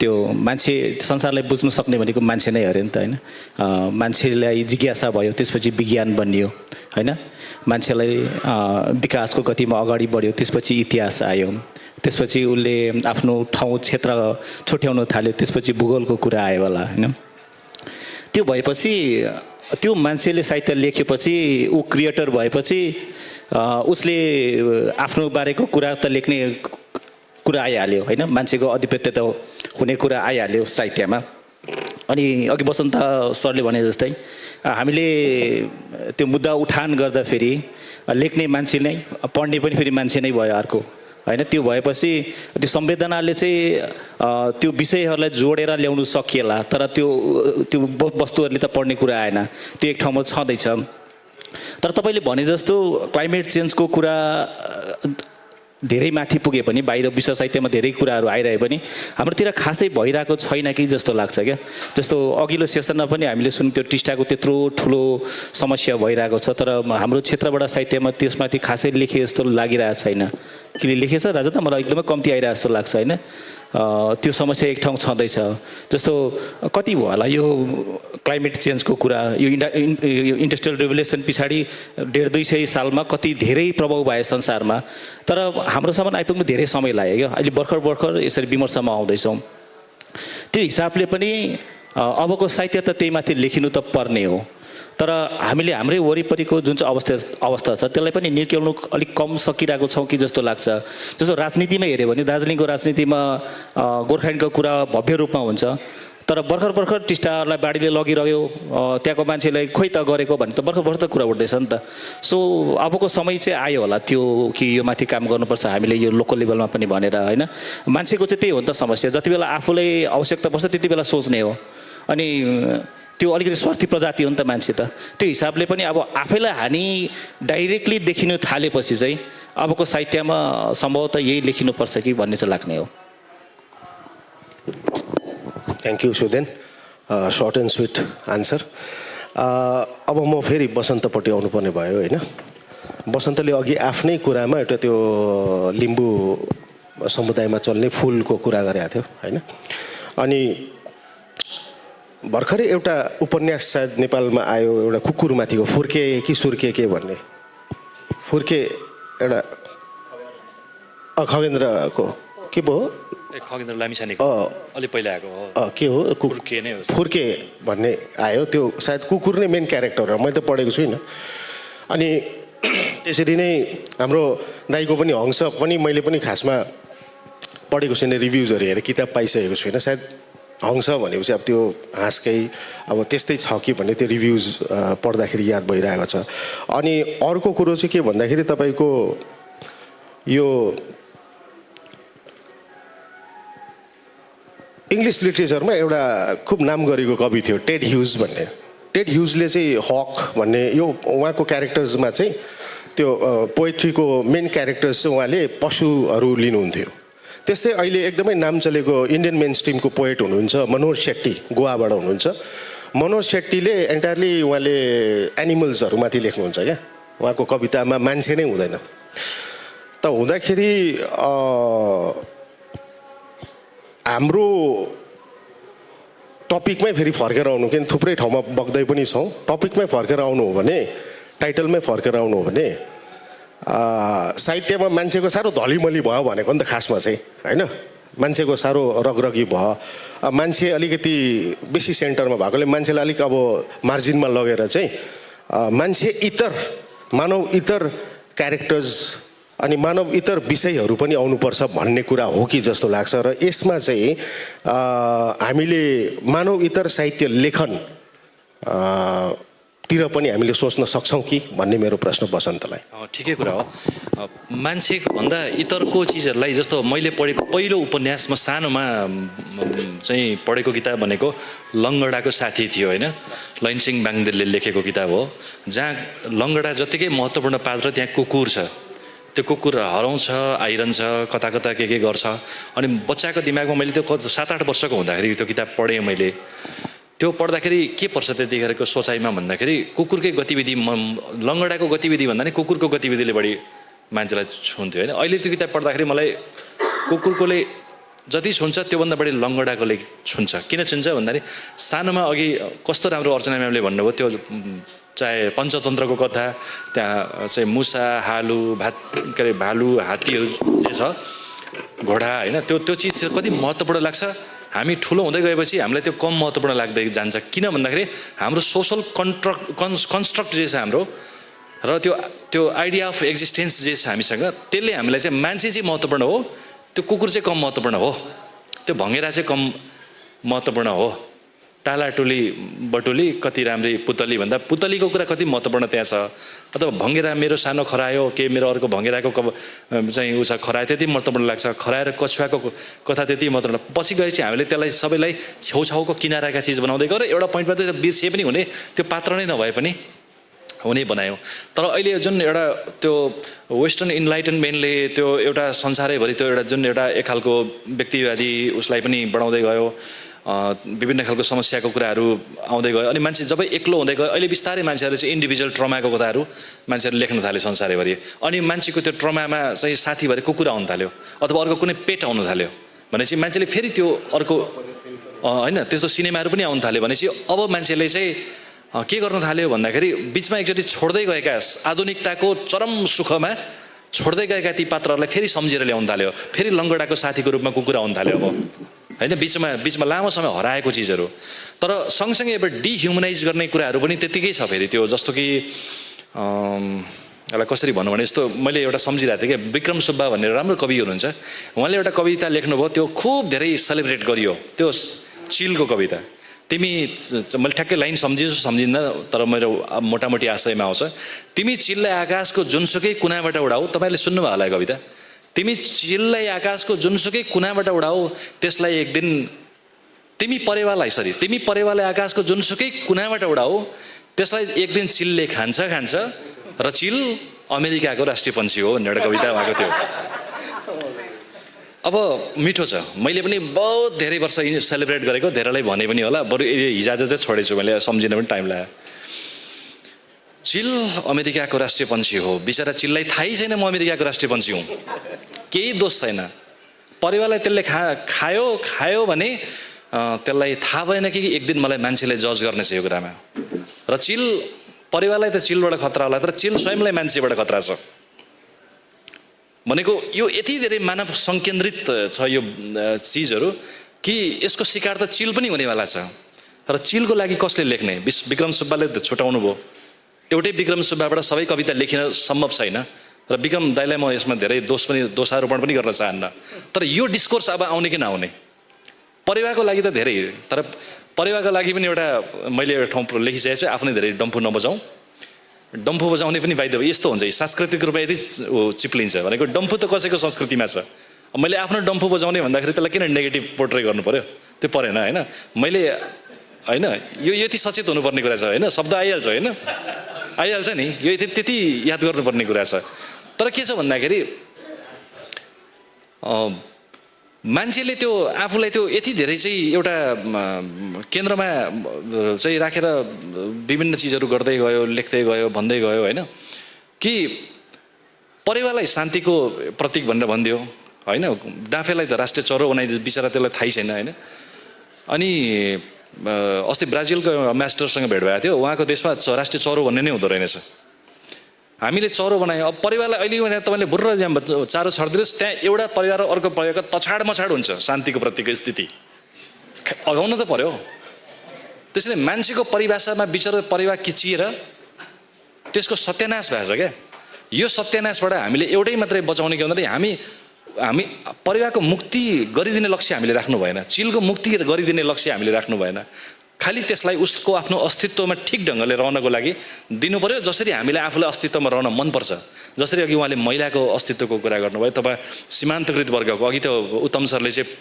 त्यो मान्छे संसारलाई बुझ्नु सक्ने भनेको मान्छे नै अरे नि त होइन। मान्छेलाई जिज्ञासा भयो, त्यसपछि विज्ञान बनियो होइन। मान्छेलाई विकासको गतिमा अगाडि बढ्यो, त्यसपछि इतिहास आयो, त्यसपछि उसले आफ्नो ठाउँ क्षेत्र छुट्याउन थाल्यो, त्यसपछि भूगोलको कुरा आयो होला होइन। त्यो भएपछि त्यो मान्छेले साहित्य लेखेपछि ऊ क्रिएटर भएपछि उसले आफ्नो बारेको कुरा त लेख्ने कुरा आइहाल्यो होइन, मान्छेको अधिपत्य त हुने कुरा आइहाल्यो साहित्यमा। अनि अघि वसन्त सरले भने जस्तै हामीले त्यो मुद्दा उठान गर्दाखेरि लेख्ने मान्छे नै, पढ्ने पनि फेरि मान्छे नै भयो अर्को होइन। त्यो भएपछि त्यो संवेदनाले चाहिँ त्यो विषयहरूलाई जोडेर ल्याउनु सकिएला, तर त्यो वस्तुहरूले त पढ्ने कुरा आएन, त्यो एक ठाउँमा छँदैछ। तर तपाईँले भने जस्तो क्लाइमेट चेन्जको कुरा धेरै माथि पुगे पनि, बाहिर विश्व साहित्यमा धेरै कुराहरू आइरहे पनि हाम्रोतिर खासै भइरहेको छैन कि जस्तो लाग्छ क्या। जस्तो अघिल्लो सेसनमा पनि हामीले सुन्यौँ त्यो टिस्टाको त्यत्रो ठुलो समस्या भइरहेको छ, तर हाम्रो क्षेत्रबाट साहित्यमा त्यसमाथि खासै लेखे जस्तो लागिरहेको छैन। किन लेखेछ राजा त, मलाई एकदमै कम्ती आइरहेको जस्तो लाग्छ होइन। त्यो समस्या एक ठाउँ छँदैछ। जस्तो कति भयो होला यो क्लाइमेट चेन्जको कुरा, यो इन्डस्ट्रियल रेभोल्युसन पछाडि 150-200 सालमा कति धेरै प्रभाव भयो संसारमा, तर हाम्रोसम्म आइपुग्नु धेरै समय लाग्यो क्या। अहिले भर्खर यसरी विमर्शमा आउँदैछौँ। त्यो हिसाबले पनि अबको साहित्य त त्यही माथि लेखिनु त पर्ने हो, तर हामीले हाम्रै वरिपरिको जुन चाहिँ अवस्था छ त्यसलाई पनि निक्याउनु अलिक कम सकिरहेको छौँ कि जस्तो लाग्छ। जस्तो राजनीतिमा हेऱ्यो भने दार्जिलिङको राजनीतिमा गोर्खाल्यान्डको कुरा भव्य रूपमा हुन्छ, तर भर्खर टिस्टालाई बाढीले लगिरह्यो, त्यहाँको मान्छेलाई खोइ त गरेको भने त भर्खर त कुरा उठ्दैछ नि त। सो अबको समय चाहिँ आयो होला त्यो कि यो माथि काम गर्नुपर्छ हामीले, यो लोकल लेभलमा पनि भनेर होइन। मान्छेको चाहिँ त्यही हो नि त समस्या, जति बेला आफूलाई आवश्यकता पर्छ त्यति बेला सोच्ने हो। अनि त्यो अलिकति स्वार्थी प्रजाति हो नि त मान्छे त। त्यो हिसाबले पनि अब आफैलाई हानि डाइरेक्टली देखिनु थालेपछि चाहिँ अबको साहित्यमा सम्भवतः यही लेखिनुपर्छ कि भन्ने चाहिँ लाग्ने हो। थ्याङ्क यू सुदेन, सर्ट एन्ड स्विट आन्सर। अब म फेरि बसन्तपट्टि आउनुपर्ने भयो होइन। बसन्तले अघि आफ्नै कुरामा एउटा त्यो लिम्बू समुदायमा चल्ने फुलको कुरा गरेको थियो होइन। अनि भर्खरै एउटा उपन्यास सायद नेपालमा आयो, एउटा कुकुरमाथिको, फुर्के कि सुर्के के भन्ने, फुर्के एउटा खगेन्द्रको के पो हो, खगेन्द्र लामिछानेको अलि पहिला आएको हो, के हो फुर्के नै हो, फुर्के भन्ने आयो। त्यो सायद कुकुर नै मेन क्यारेक्टर हो, मैले त पढेको छुइनँ। अनि त्यसरी नै हाम्रो दाइको पनि हंस पनि मैले पनि खासमा पढेको छुइनँ, रिभ्युजहरू हेरेर किताब पाइसकेको छुइनँ। सायद हंस भनेपछि अब त्यो हाँसकै अब त्यस्तै छ कि भन्ने त्यो रिभ्युज पढ्दाखेरि याद भइरहेको छ। अनि अर्को कुरो चाहिँ के भन्दाखेरि तपाईँको यो इङ्ग्लिस लिट्रेचरमा एउटा खुब नाम गरेको कवि थियो टेड ह्युज भन्ने। टेड ह्युजले चाहिँ हक भन्ने यो उहाँको क्यारेक्टर्समा चाहिँ त्यो पोएट्रीको मेन क्यारेक्टर्स चाहिँ उहाँले पशुहरू लिनुहुन्थ्यो। त्यस्तै अहिले एकदमै नाम चलेको इन्डियन मेन स्ट्रिमको पोएट हुनुहुन्छ मनोहर शेट्टी, गोवाबाट हुनुहुन्छ। मनोहर शेट्टीले एन्टायरली उहाँले एनिमल्सहरूमाथि लेख्नुहुन्छ क्या, उहाँको कवितामा मान्छे नै हुँदैन। त हुँदाखेरि हाम्रो टपिकमै फेरि फर्केर आउनु, किन थुप्रै ठाउँमा बग्दै पनि छौँ, टपिकमै फर्केर आउनु हो भने, टाइटलमै फर्केर आउनु हो भने साहित्यमा मान्छेको साह्रो धलीमली भयो भनेको नि त खासमा चाहिँ होइन। मान्छेको साह्रो रगरगी भयो, मान्छे अलिकति बेसी सेन्टरमा भएकोले मान्छेलाई अलिक अब मार्जिनमा लगेर चाहिँ मान्छे इतर मानव इतर क्यारेक्टर्स अनि मानव इतर विषयहरू पनि आउनुपर्छ भन्ने कुरा हो कि जस्तो लाग्छ। र यसमा चाहिँ हामीले मानव इतर साहित्य लेखन तिर पनि हामीले सोच्न सक्छौँ कि भन्ने मेरो प्रश्न बसन्तलाई। ठिकै कुरा हो। मान्छे भन्दा इतरको चिजहरूलाई जस्तो मैले पढेको पहिलो उपन्यास म सानोमा चाहिँ पढेको किताब भनेको लङ्गडाको साथी थियो होइन, लैनसिंह बाङदेलले लेखेको किताब हो, जहाँ लङ्गडा जत्तिकै महत्त्वपूर्ण पात्र त्यहाँ कुकुर छ। त्यो कुकुर हराउँछ, आइरहन्छ, कता कता के गर्छ। अनि बच्चाको दिमागमा मैले त्यो 7-8 वर्षको हुँदाखेरि त्यो किताब पढेँ मैले। त्यो पढ्दाखेरि के पर्छ त्यतिखेरको सोचाइमा भन्दाखेरि कुकुरकै गतिविधि, लङ्गडाको गतिविधि भन्दा नि कुकुरको गतिविधिले बढी मान्छेलाई छुन्थ्यो होइन। अहिले त्यो किताब पढ्दाखेरि मलाई कुकुरकोले जति छुन्छ त्योभन्दा बढी लङ्गडाकोले छुन्छ। किन छुन्छ भन्दाखेरि सानोमा अघि कस्तो राम्रो अर्चना म्यामले भन्नुभयो, त्यो चाहे पञ्चतन्त्रको कथा, त्यहाँ चाहिँ मुसा, भालु, हात्तीहरू जे छ, घोडा होइन, त्यो चिज कति महत्त्वपूर्ण लाग्छ। हामी ठुलो हुँदै गएपछि हामीलाई त्यो कम महत्त्वपूर्ण लाग्दै जान्छ। किन भन्दाखेरि हाम्रो सोसल कन्स्ट्रक्ट जे छ हाम्रो, र त्यो आइडिया अफ एक्जिस्टेन्स जे छ हामीसँग, त्यसले हामीलाई चाहिँ मान्छे चाहिँ महत्त्वपूर्ण हो, त्यो कुकुर चाहिँ कम महत्त्वपूर्ण हो, त्यो भँगेरा चाहिँ कम महत्त्वपूर्ण हो। टालाटुली बटुली कति राम्री पुतली भन्दा पुतलीको कुरा कति महत्त्वपूर्ण त्यहाँ छ। अथवा भँगेरा मेरो सानो खरायो के मेरो अर्को भँगेराको चाहिँ ऊ छ खरायो, त्यति महत्त्वपूर्ण लाग्छ। खराएर कछुवाको कथा त्यति महत्त्वपूर्ण। पछि गएपछि हामीले त्यसलाई सबैलाई छेउछाउको किनाराका चिज बनाउँदै गएर एउटा पोइन्टमा त बिर्सिए पनि हुने, त्यो पात्र नै नभए पनि हुने बनायो। तर अहिले जुन एउटा त्यो वेस्टर्न इन्लाइटनमेन्टले त्यो एउटा संसारैभरि त्यो एउटा जुन एउटा एक खालको व्यक्तिवादी उसलाई पनि बढाउँदै गयो, विभिन्न खालको समस्याको कुराहरू आउँदै गयो। अनि मान्छे जब एक्लो हुँदै गयो, अहिले बिस्तारै मान्छेहरूले चाहिँ इन्डिभिजुअल ट्रमाको कथाहरू मान्छेहरूले लेख्न थाले संसारैभरि। अनि मान्छेको त्यो ट्रमामा चाहिँ साथीभरि कुकुर आउनु थाल्यो अथवा अर्को कुनै पेट आउनु थाल्यो भनेपछि मान्छेले फेरि त्यो अर्को होइन त्यस्तो सिनेमाहरू पनि आउनु थाल्यो भनेपछि अब मान्छेले चाहिँ के गर्न थाल्यो भन्दाखेरि बिचमा एकचोटि छोड्दै गएका आधुनिकताको चरम सुखमा छोड्दै गएका ती पात्रहरूलाई फेरि सम्झेर ल्याउनु थाल्यो। फेरि लङ्गडाको साथीको रूपमा कुकुर आउनु थाल्यो अब होइन, बिचमा लामो समय हराएको चिजहरू। तर सँगसँगै अब डिह्युमनाइज गर्ने कुराहरू पनि त्यत्तिकै छ फेरि। त्यो जस्तो कि यसलाई कसरी भनौँ भने, यस्तो मैले एउटा सम्झिरहेको थिएँ कि विक्रम सुब्बा भन्ने राम्रो कवि हुनुहुन्छ, उहाँले एउटा कविता लेख्नुभयो, त्यो खुब धेरै सेलिब्रेट गरियो, त्यो चिलको कविता। मैले ठ्याक्कै लाइन सम्झिन्न तर मेरो मोटामोटी आशयमा आउँछ। तिमी चिललाई आकाशको जुनसुकै कुनाबाट उडाऊ, तपाईँले सुन्नुभयो होला कविता। तिमी चिललाई आकाशको जुनसुकै कुनाबाट उडाऊ, त्यसलाई एक दिन तिमी परेवालाई आकाशको जुनसुकै कुनाबाट उडाऊ, त्यसलाई एक दिन चिलले खान्छ र चिल अमेरिकाको राष्ट्रिय पन्छी हो भन्ने एउटा कविता उहाँको थियो। अब मिठो छ, मैले पनि बहुत धेरै वर्ष सेलिब्रेट गरेको, धेरैलाई भने पनि होला, बरु हिजो चाहिँ छोडेछु मैले, सम्झिन पनि टाइम लाग्यो। चिल अमेरिकाको राष्ट्रिय पन्छी हो, बिचरा चिललाई थाहै छैन म अमेरिकाको राष्ट्रिय पन्छी हुँ, केही दोष छैन। परिवारलाई त्यसले खायो भने त्यसलाई थाहा भएन कि एक दिन मलाई मान्छेले जज गर्नेछ यो कुरामा। र चिल परिवारलाई त चिलबाट खतरा होला, तर चिल स्वयंलाई मान्छेबाट खतरा छ भनेको यो यति धेरै मानव संकेन्द्रित छ यो चिजहरू कि यसको शिकार त चिल पनि हुनेवाला छ। र चिलको लागि कसले लेख्ने? विक्रम सुब्बाले छुटाउनु भयो। एउटै विक्रम सुब्बाबाट सबै कविता लेखिन सम्भव छैन र विक्रम दाइलाई म यसमा धेरै दोषारोपण पनि गर्न चाहन्न। तर यो डिस्कोर्स अब आउने कि नआउने, परिवारको लागि त धेरै, तर परिवारको लागि पनि एउटा मैले एउटा ठाउँ लेखिसकेको छु, आफ्नै धेरै डम्फु नबजाउँ। डम्फु बजाउने पनि बाध्य भयो, यस्तो हुन्छ सांस्कृतिक रूपमा यदि चिप्लिन्छ भनेको डम्फु त कसैको संस्कृतिमा छ। मैले आफ्नो डम्फु बजाउने भन्दाखेरि त्यसलाई किन नेगेटिभ पोर्ट्रे गर्नु पर्यो? त्यो परेन होइन। मैले होइन यो यति सचेत हुनुपर्ने कुरा छ होइन, शब्द आइहाल्छ होइन, आइहाल्छ नि, यो त्यति याद गर्नुपर्ने कुरा छ। तर के छ भन्दाखेरि मान्छेले त्यो आफूलाई त्यो यति धेरै चाहिँ एउटा केन्द्रमा चाहिँ राखेर विभिन्न चिजहरू गर्दै गयो, लेख्दै गयो, भन्दै गयो होइन, कि परिवारलाई शान्तिको प्रतीक भनेर भनिदियो होइन, डाँफेलाई त राष्ट्रिय चरो बनाइदियो, बिचरा त्यसलाई थाहै छैन होइन। अनि अस्ति ब्राजिलको एम्बेसडरसँग भेट भएको थियो, उहाँको देशमा राष्ट्रिय चरो भन्ने नै हुँदो रहेनछ। हामीले चरो बनायौँ। अब परिवारलाई अहिले भने तपाईँले बुर्र चारो छरिदिनुहोस्, त्यहाँ एउटा परिवार र अर्को परिवारको तछाड मछाड हुन्छ शान्तिको प्रतिको स्थिति, अगाउन त पर्यो। त्यसैले मान्छेको परिभाषामा बिचरा परिवार किचिएर त्यसको सत्यानाश भएको छ क्या। यो सत्यानाशबाट हामीले एउटै मात्रै बचाउने के भन्दाखेरि हामी परिवारको मुक्ति गरिदिने लक्ष्य हामीले राख्नु भएन, चिलको मुक्ति गरिदिने लक्ष्य हामीले राख्नु भएन। खालि त्यसलाई उसको आफ्नो अस्तित्वमा ठिक ढङ्गले रहनको लागि दिनु पर्यो। जसरी हामीलाई आफूलाई अस्तित्वमा रहन मनपर्छ, जसरी अघि उहाँले महिलाको अस्तित्वको कुरा गर्नुभयो, तपाईँ सीमान्तकृत वर्गको अघि त्यो उत्तम सरले चाहिँ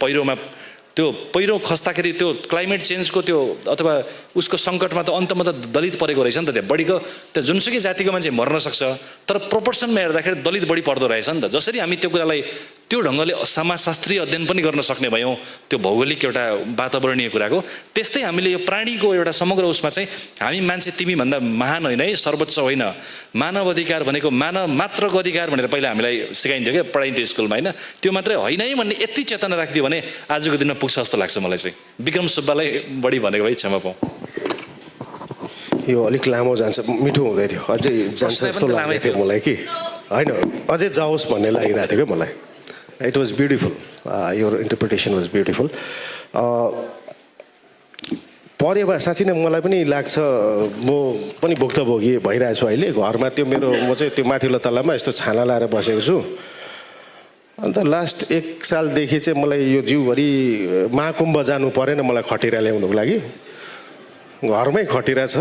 पहिरो खस्दाखेरि त्यो क्लाइमेट चेन्जको त्यो अथवा उसको सङ्कटमा त अन्तमा त दलित परेको रहेछ नि त। त्यहाँ बढीको त्यो जुनसुकै जातिको मान्छे मर्न सक्छ, तर प्रोपोर्सनमा हेर्दाखेरि दलित बढी पर्दो रहेछ नि त। जसरी हामी त्यो कुरालाई त्यो ढङ्गले समाजशास्त्रीय अध्ययन पनि गर्न सक्ने भयौँ त्यो भौगोलिक एउटा वातावरणीय कुराको, त्यस्तै हामीले यो प्राणीको एउटा समग्र उसमा चाहिँ हामी मान्छे तिमीभन्दा महान होइन है, सर्वोच्च होइन, मानव अधिकार भनेको मानव मात्रको अधिकार भनेर पहिला हामीलाई सिकाइन्थ्यो क्या, पढाइन्थ्यो स्कुलमा होइन। त्यो मात्रै होइन है भन्ने यति चेतना राखिदियो भने आजको दिनमा पुग्छ जस्तो लाग्छ मलाई चाहिँ। विक्रम सुब्बालाई बढी भनेको है, क्षमा पाऊँ। यो अलिक लामो जान्छ, मिठो हुँदै थियो, अझै जान्छ जस्तो लाग्दै थियो मलाई कि होइन, अझै जाओस् भन्ने लागिरहेको थियो क्या मलाई। It was beautiful, your interpretation was beautiful. परेवा साँच्ची नै मलाई पनि लाग्छ, म पनि भुक्तभोगी भइरहेको छु अहिले घरमा। त्यो म चाहिँ त्यो माथिल्लो तल्लामा यस्तो छाना लाएर बसेको छु। अन्त लास्ट 1 सालदेखि चाहिँ मलाई यो जिउभरि महाकुम्भ जानु परेन मलाई खटिरा ल्याउनुको लागि, घरमै खटिरा छ।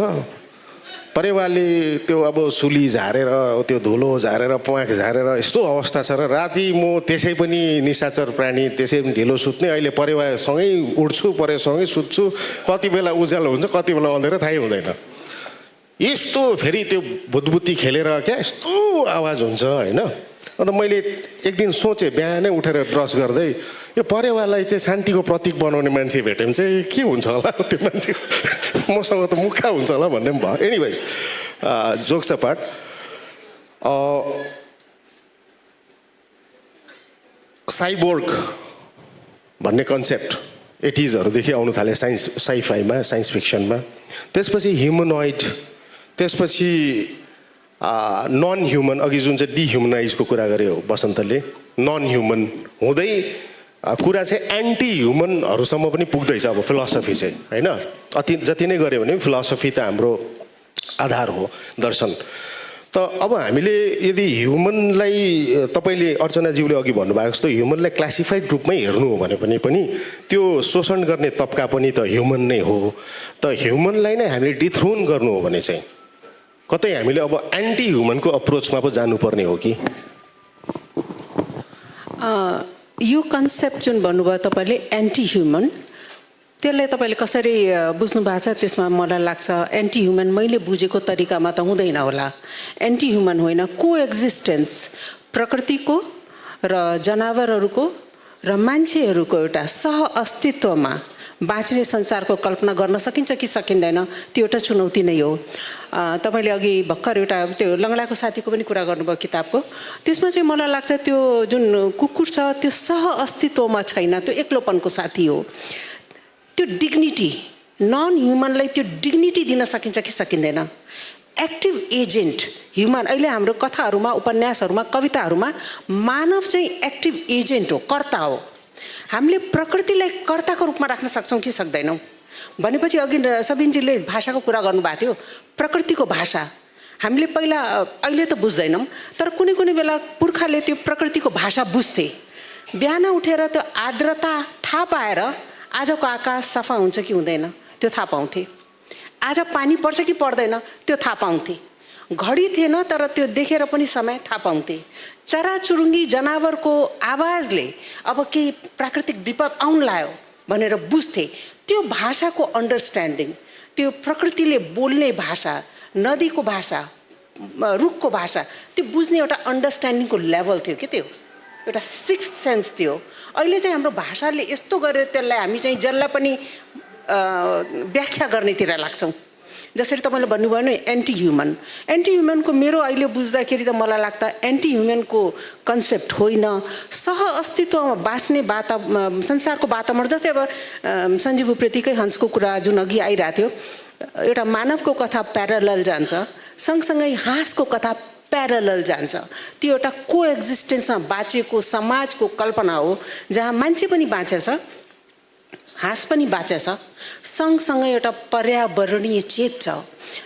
परेवाले त्यो अब सुली झारेर त्यो धुलो झारेर प्वाख झारेर यस्तो अवस्था छ र राति म त्यसै पनि निशाचर प्राणी, त्यसै पनि ढिलो सुत्ने। अहिले परेवासँगै उठ्छु, परेवासँगै सुत्छु, कति बेला उज्यालो हुन्छ कति बेला अँधेरो थाहै हुँदैन। यस्तो फेरि त्यो भुतबुत्ती खेलेर क्या यस्तो आवाज हुन्छ होइन। अन्त मैले एक दिन सोचेँ बिहानै उठेर ब्रस गर्दै यो परेवालाई चाहिँ शान्तिको प्रतीक बनाउने मान्छे भेट्यो भने चाहिँ के हुन्छ होला, त्यो मान्छे मसँग त मुखा हुन्छ होला भन्ने पनि भयो। एनिवेज जोक्स अपार्ट, साइबोर्ग भन्ने कन्सेप्ट 80sहरूदेखि आउनु थाले साइफाईमा, साइन्स फिक्सनमा। त्यसपछि ह्युमनोइड, त्यसपछि नन ह्युमन, अघि जुन चाहिँ डिह्युमनाइजको कुरा गर्यो बसन्तले, नन ह्युमन हुँदै कुरा चाहिँ एन्टी ह्युमनहरूसम्म पनि पुग्दैछ अब फिलोसफी चाहिँ होइन। जति नै गऱ्यो भने फिलोसफी त हाम्रो आधार हो, दर्शन। त अब हामीले यदि ह्युमनलाई, तपाईँले अर्चनाज्यूले अघि भन्नुभएको जस्तो ह्युमनलाई क्लासिफाइड रूपमै हेर्नु हो भने पनि त्यो शोषण गर्ने तबका पनि त ह्युमन नै हो। त ह्युमनलाई नै हामीले डिथ्रोन गर्नु हो भने चाहिँ कतै हामीले अब एन्टी ह्युमनको अप्रोचमा पो जानुपर्ने हो कि? यो कन्सेप्ट जुन भन्नुभयो तपाईँले एन्टी ह्युमन, त्यसलाई तपाईँले कसरी बुझ्नु भएको छ त्यसमा मलाई लाग्छ एन्टी ह्युमन मैले बुझेको तरिकामा त हुँदैन होला। एन्टी ह्युमन होइन, को एक्जिस्टेन्स, प्रकृतिको र जनावरहरूको र मान्छेहरूको एउटा सह अस्तित्वमा बाँच्ने संसारको कल्पना गर्न सकिन्छ कि सकिँदैन, त्यो एउटा चुनौती नै हो। तपाईँले अघि भर्खर एउटा त्यो लङ्गडाको साथीको पनि कुरा गर्नुभयो किताबको, त्यसमा चाहिँ मलाई लाग्छ त्यो जुन कुकुर छ त्यो सह अस्तित्वमा छैन, त्यो एक्लोपनको साथी हो। त्यो डिग्निटी, नन ह्युमनलाई त्यो डिग्निटी दिन सकिन्छ कि सकिँदैन? एक्टिभ एजेन्ट ह्युमन, अहिले हाम्रो कथाहरूमा, उपन्यासहरूमा, कविताहरूमा मानव चाहिँ एक्टिभ एजेन्ट हो, कर्ता हो। हामीले प्रकृतिलाई कर्ताको रूपमा राख्न सक्छौँ कि सक्दैनौँ भनेपछि अघि सबिनजीले भाषाको कुरा गर्नुभएको थियो, प्रकृतिको भाषा हामीले पहिला अहिले त बुझ्दैनौँ, तर कुनै कुनै बेला पुर्खाले त्यो प्रकृतिको भाषा बुझ्थे। बिहान उठेर त्यो आर्द्रता थाहा पाएर आजको आकाश सफा हुन्छ कि हुँदैन त्यो थाहा पाउँथे, आज पानी पर्छ कि पर्दैन त्यो थाहा पाउँथे, घडी थिएन तर त्यो देखेर पनि समय थाहा पाउँथे। चराचुरुङ्गी जनावरको आवाजले अब केही प्राकृतिक विपद आउन लाग्यो भनेर बुझ्थे। त्यो भाषाको अन्डरस्ट्यान्डिङ, त्यो प्रकृतिले बोल्ने भाषा, नदीको भाषा, रुखको भाषा, त्यो बुझ्ने एउटा अन्डरस्ट्यान्डिङको लेभल थियो कि, त्यो एउटा सिक्स सेन्स थियो। अहिले चाहिँ हाम्रो भाषाले यस्तो गरेर त्यसलाई हामी चाहिँ जसलाई पनि व्याख्या गर्नेतिर लाग्छौँ। जसरी तपाईँले भन्नुभयो नि एन्टी ह्युमन, एन्टी ह्युमनको मेरो अहिले बुझ्दाखेरि त मलाई लाग्छ एन्टी ह्युमनको कन्सेप्ट होइन, सह अस्तित्वमा बाँच्ने संसारको वातावरण। जस्तै अब सञ्जीव उप्रेतीकै हंसको कुरा जुन अघि आइरहेको थियो, एउटा मानवको कथा प्यारलल जान्छ, सँगसँगै हाँसको कथा प्यारलल जान्छ। त्यो एउटा को एक्जिस्टेन्समा बाँचेको समाजको कल्पना हो जहाँ मान्छे पनि बाँचेछ, हाँस पनि बाँचेछ, सँगसँगै एउटा पर्यावरणीय चेत छ।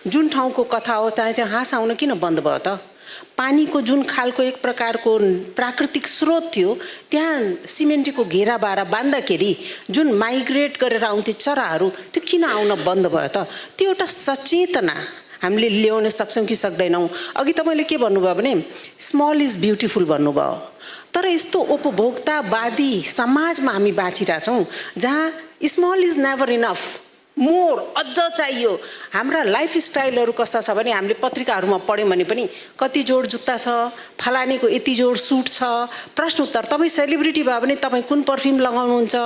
जुन ठाउँको कथा हो त्यहाँ चाहिँ हाँस आउन किन बन्द भयो त? पानीको जुन खालको एक प्रकारको प्राकृतिक स्रोत थियो त्यहाँ सिमेन्टको घेरा बारा बाँध्दाखेरि जुन माइग्रेट गरेर आउँथे चराहरू त्यो किन आउन बन्द भयो त? त्यो एउटा सचेतना हामीले ल्याउन सक्छौँ कि सक्दैनौँ? अघि तपाईँले के भन्नुभयो भने स्मल इज ब्युटिफुल भन्नुभयो, तर यस्तो उपभोक्तावादी समाजमा हामी बाँचिरहेछौँ जहाँ small is never enough, more अझ चाहियो। हाम्रा लाइफस्टाइलहरू कस्ता छ भने हामीले पत्रिकाहरूमा पढ्यौँ भने पनि कति जोड जुत्ता छ, फलानेको यति जोड सुट छ, प्रश्न उत्तर। तपाईँ सेलिब्रिटी भयो भने तपाईँ कुन पर्फ्युम लगाउनुहुन्छ,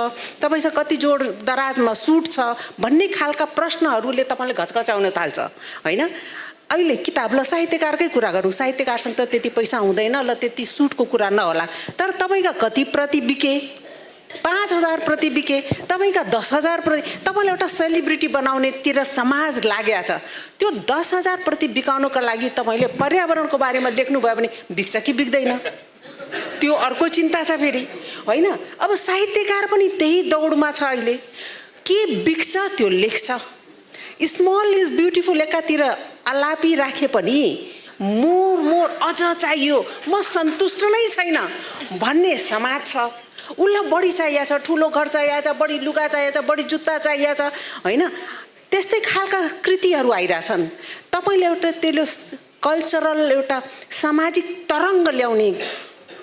तपाईँसँग कति जोड दराजमा सुट छ भन्ने खालका प्रश्नहरूले तपाईँले घचघचाउन थाल्छ होइन? अहिले किताब ल साहित्यकारकै कुरा गरौँ, साहित्यकारसँग त त्यति पैसा हुँदैन, ल त्यति सुटको कुरा नहोला, तर तपाईँका कति प्रति बिके? 5,000 प्रति बिके, तपाईँका 10,000 प्रति। तपाईँलाई एउटा सेलिब्रिटी बनाउनेतिर समाज लागेको छ, त्यो 10,000 प्रति बिकाउनको लागि तपाईँले पर्यावरणको बारेमा लेख्नुभयो भने बिक्छ कि बिक्दैन त्यो अर्को चिन्ता छ फेरि होइन? अब साहित्यकार पनि त्यही दौडमा छ अहिले, के बिक्छ त्यो लेख्छ। स्मल इज ब्युटिफुल एकातिर आलापी राखे पनि मोर मोर अझ चाहियो, म सन्तुष्ट नै छैन भन्ने समाज छ। उसलाई बढी चाहिएको छ, ठुलो घर चाहिएको छ, बढी लुगा चाहिएको छ, बढी जुत्ता चाहिएको छ होइन? त्यस्तै खालका कृतिहरू आइरहेछन्। तपाईँले एउटा त्यसले कल्चरल एउटा सामाजिक तरङ्ग ल्याउने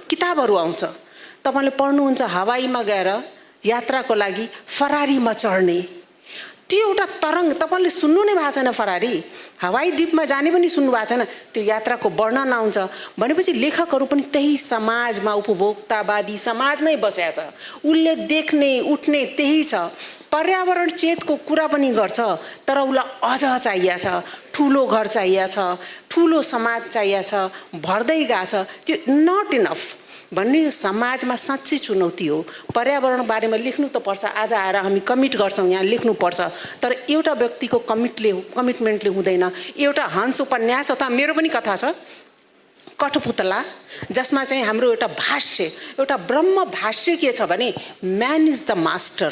किताबहरू आउँछ, तपाईँले पढ्नुहुन्छ हवाईमा गएर यात्राको लागि फरारीमा चढ्ने, त्यो एउटा तरङ्ग तपाईँले सुन्नु नै भएको छैन। फरारी हवाई द्वीपमा जाने पनि सुन्नु भएको छैन, त्यो यात्राको वर्णन आउँछ भनेपछि लेखकहरू पनि त्यही समाजमा उपभोक्तावादी समाजमै बसेको छ, उसले देख्ने उठ्ने त्यही छ। पर्यावरण चेतको कुरा पनि गर्छ तर उसलाई अझ चाहिएको छ, ठुलो घर चाहिएको छ, ठुलो समाज चाहिएको छ, भर्दै गएको छ, त्यो नट इनफ भन्ने यो समाजमा साँच्चै चुनौती हो। पर्यावरण बारेमा लेख्नु त पर्छ, आज आएर हामी कमिट गर्छौँ यहाँ लेख्नुपर्छ, तर एउटा व्यक्तिको कमिटमेन्टले हुँदैन। एउटा हंस उपन्यास अथवा मेरो पनि कथा छ कठपुतला, जसमा चाहिँ हाम्रो एउटा भाष्य, एउटा ब्रह्म भाष्य के छ भने म्यान इज द मास्टर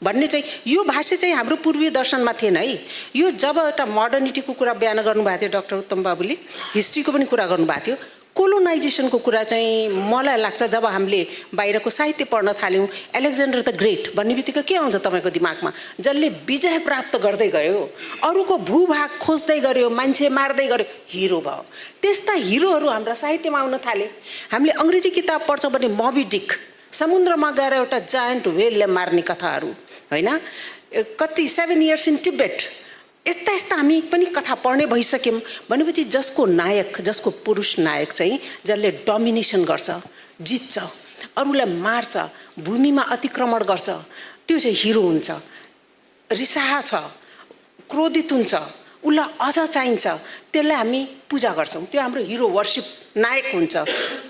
भन्ने चाहिँ, यो भाष्य चाहिँ हाम्रो पूर्वीय दर्शनमा थिएन है। यो जब एउटा मोडर्निटीको कुरा बयान गर्नुभएको थियो डाक्टर उत्तम बाबुले, हिस्ट्रीको पनि कुरा गर्नुभएको थियो, कोलोनाइजेसनको कुरा चाहिँ मलाई लाग्छ जब हामीले बाहिरको साहित्य पढ्न थाल्यौँ, एलेक्जेन्डर द ग्रेट भन्ने बित्तिकै के आउँछ तपाईँको दिमागमा? जसले विजय प्राप्त गर्दै गयो, अरूको भूभाग खोज्दै गऱ्यो, मान्छे मार्दै गऱ्यो, हिरो भयो। त्यस्ता हिरोहरू हाम्रा साहित्यमा आउन थाले। हामीले अङ्ग्रेजी किताब पढ्छौँ भने मबी डिक, समुद्रमा गएर एउटा जायन्ट व्हेलले मार्ने कथाहरू होइन? कति 7 इयर्स इन टिबेट, यस्ता यस्ता हामी पनि कथा पढ्ने भइसक्यौँ भनेपछि जसको नायक, जसको पुरुष नायक चाहिँ जसले डोमिनेसन गर्छ, जित्छ, अरूलाई मार्छ, भूमिमा अतिक्रमण गर्छ, त्यो चाहिँ हिरो हुन्छ। रिसाहा छ, क्रोधित हुन्छ, उसलाई अझ चाहिन्छ, त्यसलाई हामी पूजा गर्छौँ, त्यो हाम्रो हिरो वर्शिप नायक हुन्छ।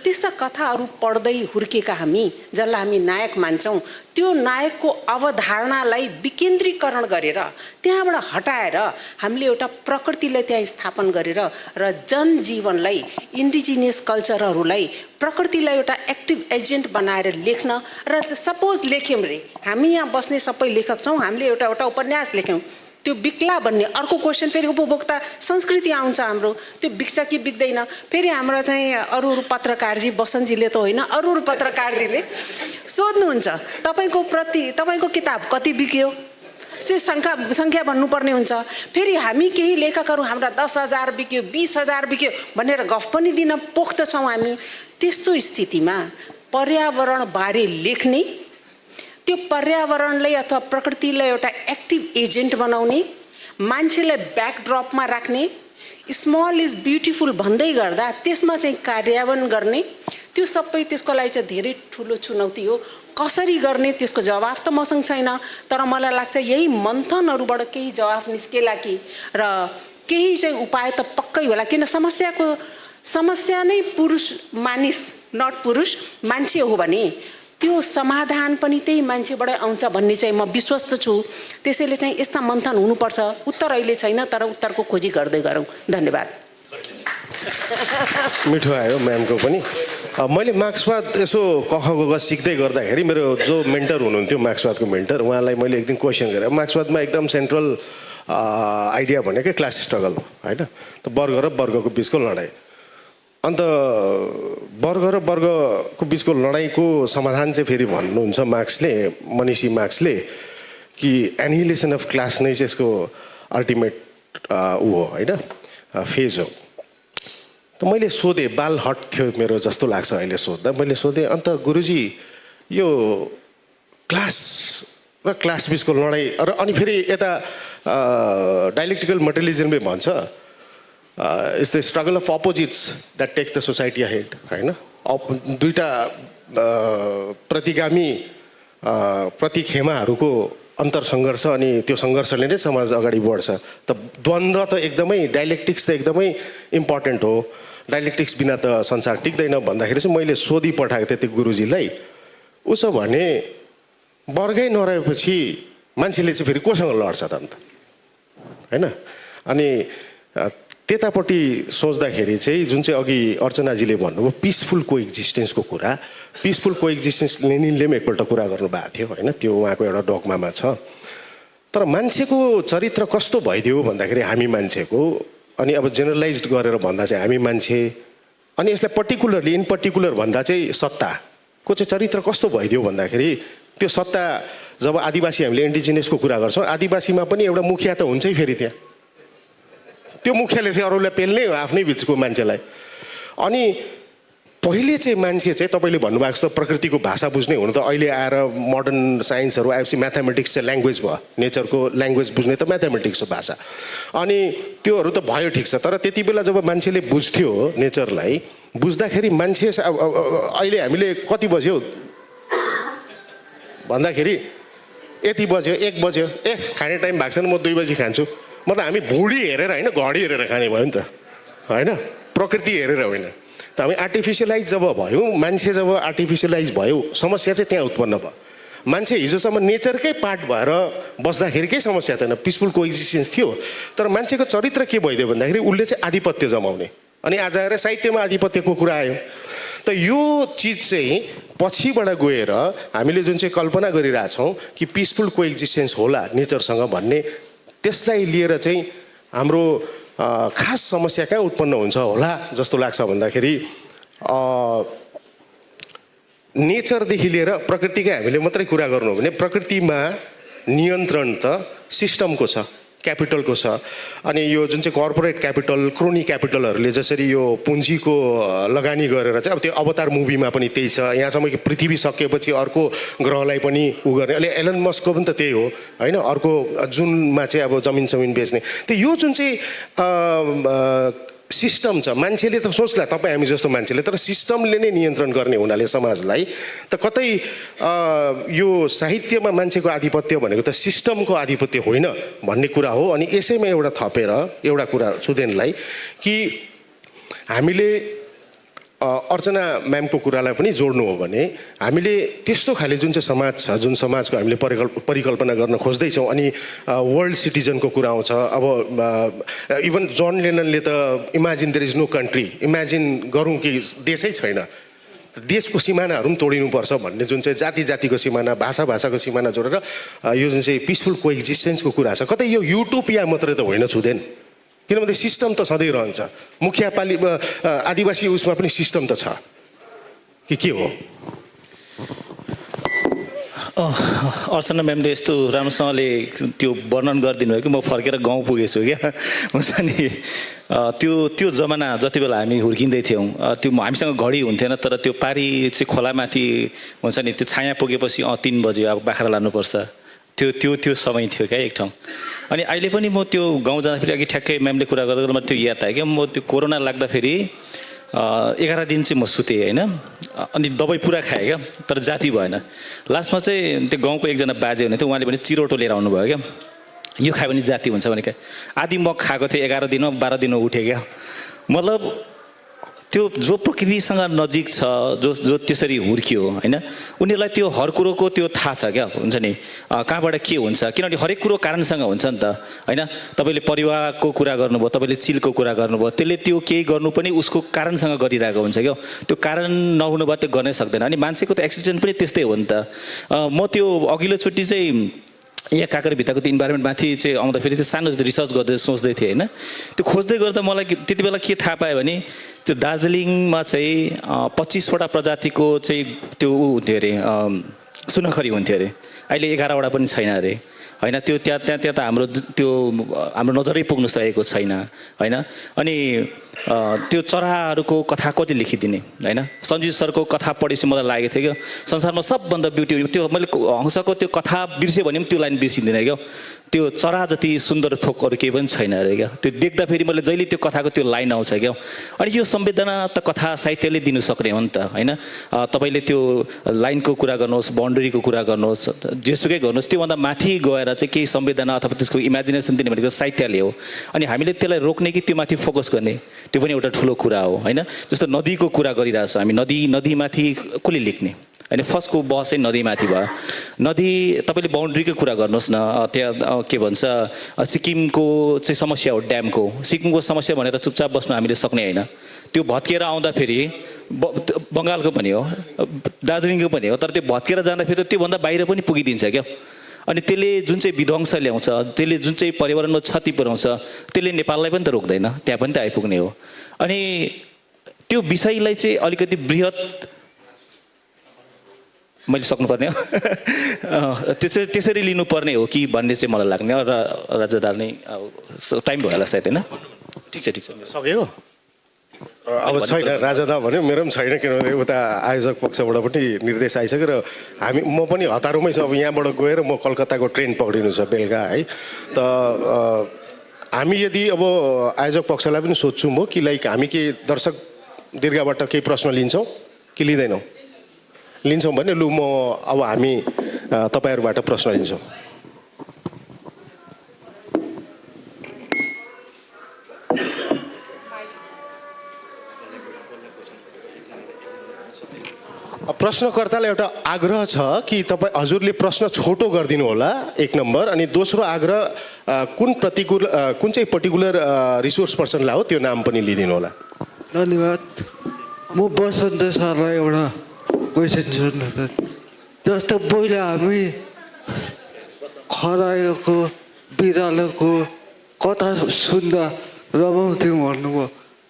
त्यस्ता कथाहरू पढ्दै हुर्केका हामी जसलाई हामी नायक मान्छौँ, त्यो नायकको अवधारणालाई विकेन्द्रीकरण गरेर त्यहाँबाट हटाएर हामीले एउटा प्रकृतिलाई त्यहाँ स्थापन गरेर र जनजीवनलाई, इन्डिजिनियस कल्चरहरूलाई, प्रकृतिलाई एउटा एक्टिभ एजेन्ट बनाएर लेख्न। र सपोज लेख्यौँ रे, हामी यहाँ बस्ने सबै लेखक छौँ, हामीले एउटा एउटा उपन्यास लेख्यौँ, त्यो बिक्ला भन्ने अर्को क्वेसन फेरि उपभोक्ता संस्कृति आउँछ हाम्रो, त्यो बिक्छ कि बिक्दैन? फेरि हाम्रो चाहिँ अरू पत्रकारजी, बसन्तजीले त होइन, अरू पत्रकारजीले सोध्नुहुन्छ तपाईँको किताब कति बिक्यो, त्यो सङ्ख्या भन्नुपर्ने हुन्छ। फेरि हामी केही लेखकहरू हाम्रा 10,000 बिक्यो, 20,000 बिक्यो भनेर गफ पनि दिन पोख्दछौँ हामी। त्यस्तो स्थितिमा पर्यावरणबारे लेख्ने, त्यो पर्यावरणलाई अथवा प्रकृतिलाई एउटा एक्टिभ एजेन्ट बनाउने, मान्छेलाई ब्याकड्रपमा राख्ने, स्मल इज ब्युटिफुल भन्दै गर्दा त्यसमा चाहिँ कार्यान्वयन गर्ने, त्यो सबै त्यसको लागि चाहिँ धेरै ठुलो चुनौती हो। कसरी गर्ने त्यसको जवाफ त मसँग छैन, तर मलाई लाग्छ यही मन्थनहरूबाट केही जवाफ निस्केला कि, र केही चाहिँ उपाय त पक्कै होला। किन समस्या नै पुरुष मानिस, नट पुरुष मान्छे हो भने त्यो समाधान पनि त्यही मान्छेबाटै आउँछ भन्ने चाहिँ म विश्वस्त छु। त्यसैले चाहिँ यस्ता मन्थन हुनुपर्छ। उत्तर अहिले छैन, तर उत्तरको खोजी गर्दै गरौँ। धन्यवाद। मिठो आयो म्यामको पनि। मैले मार्क्सवाद यसो कखगग सिक्दै गर्दाखेरि मेरो जो मेन्टर हुनुहुन्थ्यो, मार्क्सवादको मेन्टर, उहाँलाई मैले एक दिन क्वेसन गरेँ। मार्क्सवादमा एकदम सेन्ट्रल आइडिया भनेकै क्लास स्ट्रगल हो होइन, त वर्ग र वर्गको बिचको लडाइँ। अन्त वर्ग र वर्गको बिचको लडाइँको समाधान चाहिँ फेरि भन्नुहुन्छ मार्क्सले, मनीषी मार्क्सले कि एनिहिलेसन अफ क्लास नै चाहिँ यसको अल्टिमेट ऊ हो होइन, फेज हो। त मैले सोधेँ, बाल हट थियो मेरो जस्तो लाग्छ अहिले सोध्दा। मैले सोधेँ अन्त गुरुजी यो क्लास र क्लास बिचको लडाइँ र अनि फेरि यता डायलेक्टिकल मटेरियलिजमले भन्छ it's the struggle of opposites that takes the society ahead होइन। दुईवटा प्रतिगामी प्रतिखेमाहरूको अन्तर सङ्घर्ष अनि त्यो सङ्घर्षले नै समाज अगाडि बढ्छ। त द्वन्द्व त एकदमै, डायलेक्टिक्स त एकदमै इम्पोर्टेन्ट हो, डायलेक्टिक्स बिना त संसार टिक्दैन भन्दाखेरि चाहिँ मैले सोधी पठाएको थिएँ त्यो गुरुजीलाई। उसो भने वर्गै नरहेपछि मान्छेले चाहिँ फेरि कोसँग लड्छ त अन्त होइन। अनि त्यतापट्टि सोच्दाखेरि चाहिँ जुन चाहिँ अघि अर्चनाजीले भन्नुभयो पिसफुल कोएक्जिस्टेन्सको कुरा, पिसफुल कोएक्जिस्टेन्स लेनिनले पनि एकपल्ट कुरा गर्नुभएको थियो होइन, त्यो उहाँको एउटा डगमामा छ। तर मान्छेको चरित्र कस्तो भइदियो भन्दाखेरि हामी मान्छेको, अनि अब जेनरलाइज गरेर भन्दा चाहिँ हामी मान्छे, अनि यसलाई पर्टिकुलरली इन पर्टिकुलर भन्दा चाहिँ सत्ताको चाहिँ चरित्र कस्तो भइदियो भन्दाखेरि त्यो सत्ता जब आदिवासी हामीले इन्डिजिनियसको कुरा गर्छौँ, आदिवासीमा पनि एउटा मुखिया त हुन्छै फेरि त्यहाँ, त्यो मुखियाले चाहिँ अरूलाई पेल्ने आफ्नै बिचको मान्छेलाई। अनि पहिले चाहिँ मान्छे चाहिँ तपाईँले भन्नुभएको जस्तो प्रकृतिको भाषा बुझ्ने हुनु त अहिले आएर मोडर्न साइन्सहरू आएपछि म्याथमेटिक्स चाहिँ ल्याङ्ग्वेज भयो, नेचरको ल्याङ्ग्वेज बुझ्ने त म्याथमेटिक्स हो भाषा, अनि त्योहरू त भयो ठिक छ। तर त्यति बेला जब मान्छेले बुझ्थ्यो नेचरलाई, बुझ्दाखेरि मान्छे अहिले हामीले कति बज्यो भन्दाखेरि यति बज्यो 1 बज्यो, खाने टाइम भएको छैन, म 2 बजी खान्छु, मतलब हामी भुँडी हेरेर होइन घडी हेरेर खाने भयो नि त होइन, प्रकृति हेरेर होइन। त हामी आर्टिफिसियलाइज जब भयौँ, मान्छे जब आर्टिफिसियलाइज भयो, समस्या चाहिँ त्यहाँ उत्पन्न भयो। मान्छे हिजोसम्म नेचरकै पार्ट भएर बस्दाखेरि केही समस्या थिएन, पिसफुल कोएक्जिस्टेन्स थियो। तर मान्छेको चरित्र के भइदियो भन्दाखेरि उसले चाहिँ आधिपत्य जमाउने, अनि आज आएर साहित्यमा आधिपत्यको कुरा आयो। त यो चिज चाहिँ पछिबाट गएर हामीले जुन चाहिँ कल्पना गरिरहेछौँ कि पिसफुल कोएक्जिस्टेन्स होला नेचरसँग भन्ने, त्यसलाई लिएर चाहिँ हाम्रो खास समस्या कहाँ उत्पन्न हुन्छ होला जस्तो लाग्छ भन्दाखेरि नेचरदेखि लिएर प्रकृतिकै हामीले मात्रै कुरा गर्नु हो भने प्रकृतिमा नियन्त्रण त सिस्टमको छ, क्यापिटलको छ। अनि यो जुन चाहिँ कर्पोरेट क्यापिटल, क्रोनी क्यापिटलहरूले जसरी यो पुँजीको लगानी गरेर चाहिँ, अब त्यो अवतार मुभीमा पनि त्यही छ, यहाँसम्म कि पृथ्वी सकिएपछि अर्को ग्रहलाई पनि उ गर्ने, अहिले एलन मस्कको पनि त त्यही हो होइन, अर्को जुनमा चाहिँ अब जमिन बेच्ने। त यो जुन चाहिँ सिस्टम छ, मान्छेले त सोच्ला तपाईँ हामी जस्तो मान्छेले, तर सिस्टमले नै नियन्त्रण गर्ने हुनाले समाजलाई त कतै यो साहित्यमा मान्छेको आधिपत्य भनेको त सिस्टमको आधिपत्य होइन भन्ने कुरा हो। अनि यसैमा एउटा थपेर एउटा कुरा सुदेनलाई कि हामीले अर्चना म्यामको कुरालाई पनि जोड्नु हो भने हामीले त्यस्तो खाले जुन चाहिँ समाज छ, जुन समाजको हामीले परिकल्पना गर्न खोज्दैछौँ, अनि वर्ल्ड सिटिजनको कुरा आउँछ। अब इभन जन लेननले त imagine there is no country, imagine गरौँ कि देशै छैन, देशको सिमानाहरू पनि तोडिनुपर्छ भन्ने जुन चाहिँ जाति जातिको सिमाना, भाषा भाषाको सिमाना जोडेर यो जुन चाहिँ पिसफुल कोएक्जिस्टेन्सको कुरा छ, कतै यो युटोपिया मात्रै त होइन छुँदैन, किनभने सिस्टम त सधैँ रहन्छ। मुखिया पालि आदिवासी उसमा पनि सिस्टम त छ कि के हो? अर्चना म्यामले यस्तो राम्रोसँगले त्यो वर्णन गरिदिनु भयो कि म फर्केर गाउँ पुगेछु क्या। हुन्छ नि त्यो जमाना जति बेला हामी हुर्किँदै थियौँ, त्यो हामीसँग घडी हुन्थेन, तर त्यो पारी चाहिँ खोलामाथि हुन्छ नि, त्यो छाया पुगेपछि 3 बज्यो अब बाख्रा लानुपर्छ, त्यो समय थियो क्या एक ठाउँ। अनि अहिले पनि म त्यो गाउँ जाँदाखेरि अघि ठ्याक्कै म्यामले कुरा गर्दा मलाई त्यो याद आयो क्या, म त्यो कोरोना लाग्दाखेरि 11 दिन चाहिँ म सुतेँ होइन, अनि दबाई पुरा खाएँ क्या, तर जाती भएन। लास्टमा चाहिँ त्यो गाउँको एकजना बाजे हुनुहुन्थ्यो, उहाँले पनि चिरोटो लिएर आउनुभयो क्या, यो खायो भने जाती हुन्छ भने क्या। आधी मग खाएको थिएँ, 11 दिनमा 12 दिनमा उठेँ क्या। मतलब त्यो जो प्रकृतिसँग नजिक छ, जो त्यसरी हुर्कियो होइन, उनीहरूलाई त्यो हर कुरोको त्यो थाहा छ क्या, हुन्छ नि कहाँबाट के हुन्छ, किनभने हरेक कुरो कारणसँग हुन्छ नि त होइन। तपाईँले परिवारको कुरा गर्नुभयो, तपाईँले चिलको कुरा गर्नुभयो, त्यसले त्यो केही गर्नु पनि उसको कारणसँग गरिरहेको हुन्छ क्या, त्यो कारण नहुनु भए त्यो गर्नै सक्दैन। अनि मान्छेको त एक्सिडेन्ट पनि त्यस्तै हो नि त। म त्यो अघिल्लोचोटि चाहिँ यहाँ काँक्रेभित्रको त्यो इन्भाइरोमेन्टमाथि चाहिँ आउँदाखेरि चाहिँ सानो रिसर्च गर्दै सोच्दै थिएँ होइन, त्यो खोज्दै गर्दा मलाई त्यति बेला के थाहा पायो भने त्यो दार्जिलिङमा चाहिँ 25वटा प्रजातिको चाहिँ त्यो हुन्थ्यो अरे सुनखरी हुन्थ्यो अरे। अहिले 11वटा पनि छैन अरे होइन। त्यो त्यहाँ त हाम्रो नजरै पुग्न सकेको छैन होइन। अनि त्यो चराहरूको कथा कति लेखिदिने होइन। सञ्जीव सरको कथा पढेपछि मलाई लागेको थियो क्या संसारमा सबभन्दा ब्युटी त्यो मैले हंसको त्यो कथा बिर्सेँ भने पनि त्यो लाइन बिर्सिँदिनँ क्या। त्यो चरा जति सुन्दर थोकहरू केही पनि छैन अरे क्या। त्यो देख्दाखेरि मैले जहिले त्यो कथाको त्यो लाइन आउँछ क्या। अनि यो संवेदना त कथा साहित्यले दिनु सक्ने हो नि त होइन। तपाईँले त्यो लाइनको कुरा गर्नुहोस्, बाउन्ड्रीको कुरा गर्नुहोस्, जेसुकै गर्नुहोस्, त्योभन्दा माथि गएर चाहिँ केही संवेदना अथवा त्यसको इमेजिनेसन दिने भनेको साहित्यले हो। अनि हामीले त्यसलाई रोक्ने कि त्यो माथि फोकस गर्ने त्यो पनि एउटा ठुलो कुरा हो होइन। जस्तो नदीको कुरा गरिरहेछौँ हामी, नदीमाथि कसले लेख्ने होइन। फर्स्टको बहस चाहिँ नदीमाथि भयो। नदी तपाईँले बाउन्ड्रीको कुरा गर्नुहोस् न, त्यहाँ के भन्छ सिक्किमको चाहिँ समस्या हो ड्यामको। सिक्किमको समस्या भनेर चुपचाप बस्नु हामीले सक्ने होइन। त्यो भत्किएर आउँदाखेरि बङ्गालको पनि हो, दार्जिलिङको पनि हो, तर त्यो भत्किएर जाँदाखेरि त त्योभन्दा बाहिर पनि पुगिदिन्छ क्या। अनि त्यसले जुन चाहिँ विध्वंस ल्याउँछ, त्यसले जुन चाहिँ पर्यावरणमा क्षति पुर्याउँछ, त्यसले नेपाललाई पनि त रोक्दैन, त्यहाँ पनि त आइपुग्ने हो। अनि त्यो विषयलाई चाहिँ अलिकति बृहत मैले सक्नुपर्ने हो त्यसरी लिनुपर्ने हो कि भन्ने चाहिँ मलाई लाग्ने र राजादार नै टाइम भयो होला सायद होइन। ठिक छ सक्यो अब छैन राजादा भन्यो, मेरो पनि छैन किनभने उता आयोजक पक्षबाट पनि निर्देश आइसक्यो र म पनि हतारमै छु। अब यहाँबाट गएर म कलकत्ताको ट्रेन पक्रिनु छ बेलुका है। त हामी यदि अब आयोजक पक्षलाई पनि सोध्छु म कि लाइक हामी के दर्शक दीर्घबाट केही प्रश्न लिन्छौँ कि लिँदैनौँ? लिन्छौँ भने लु म अब हामी तपाईँहरूबाट प्रश्न लिन्छौँ। प्रश्नकर्तालाई एउटा आग्रह छ कि तपाईँ हजुरले प्रश्न छोटो गरिदिनु होला, एक नम्बर। अनि दोस्रो आग्रह कुन चाहिँ पर्टिकुलर रिसोर्स पर्सनलाई हो त्यो नाम पनि लिइदिनु होला। धन्यवाद। म बसन्त सरलाई एउटा क्वेसन सोध्नु छ। जस्तो पहिला हामी खरायोको बिरालोको कथा सुन्दा रमाउँथ्यौँ भन्नुभयो,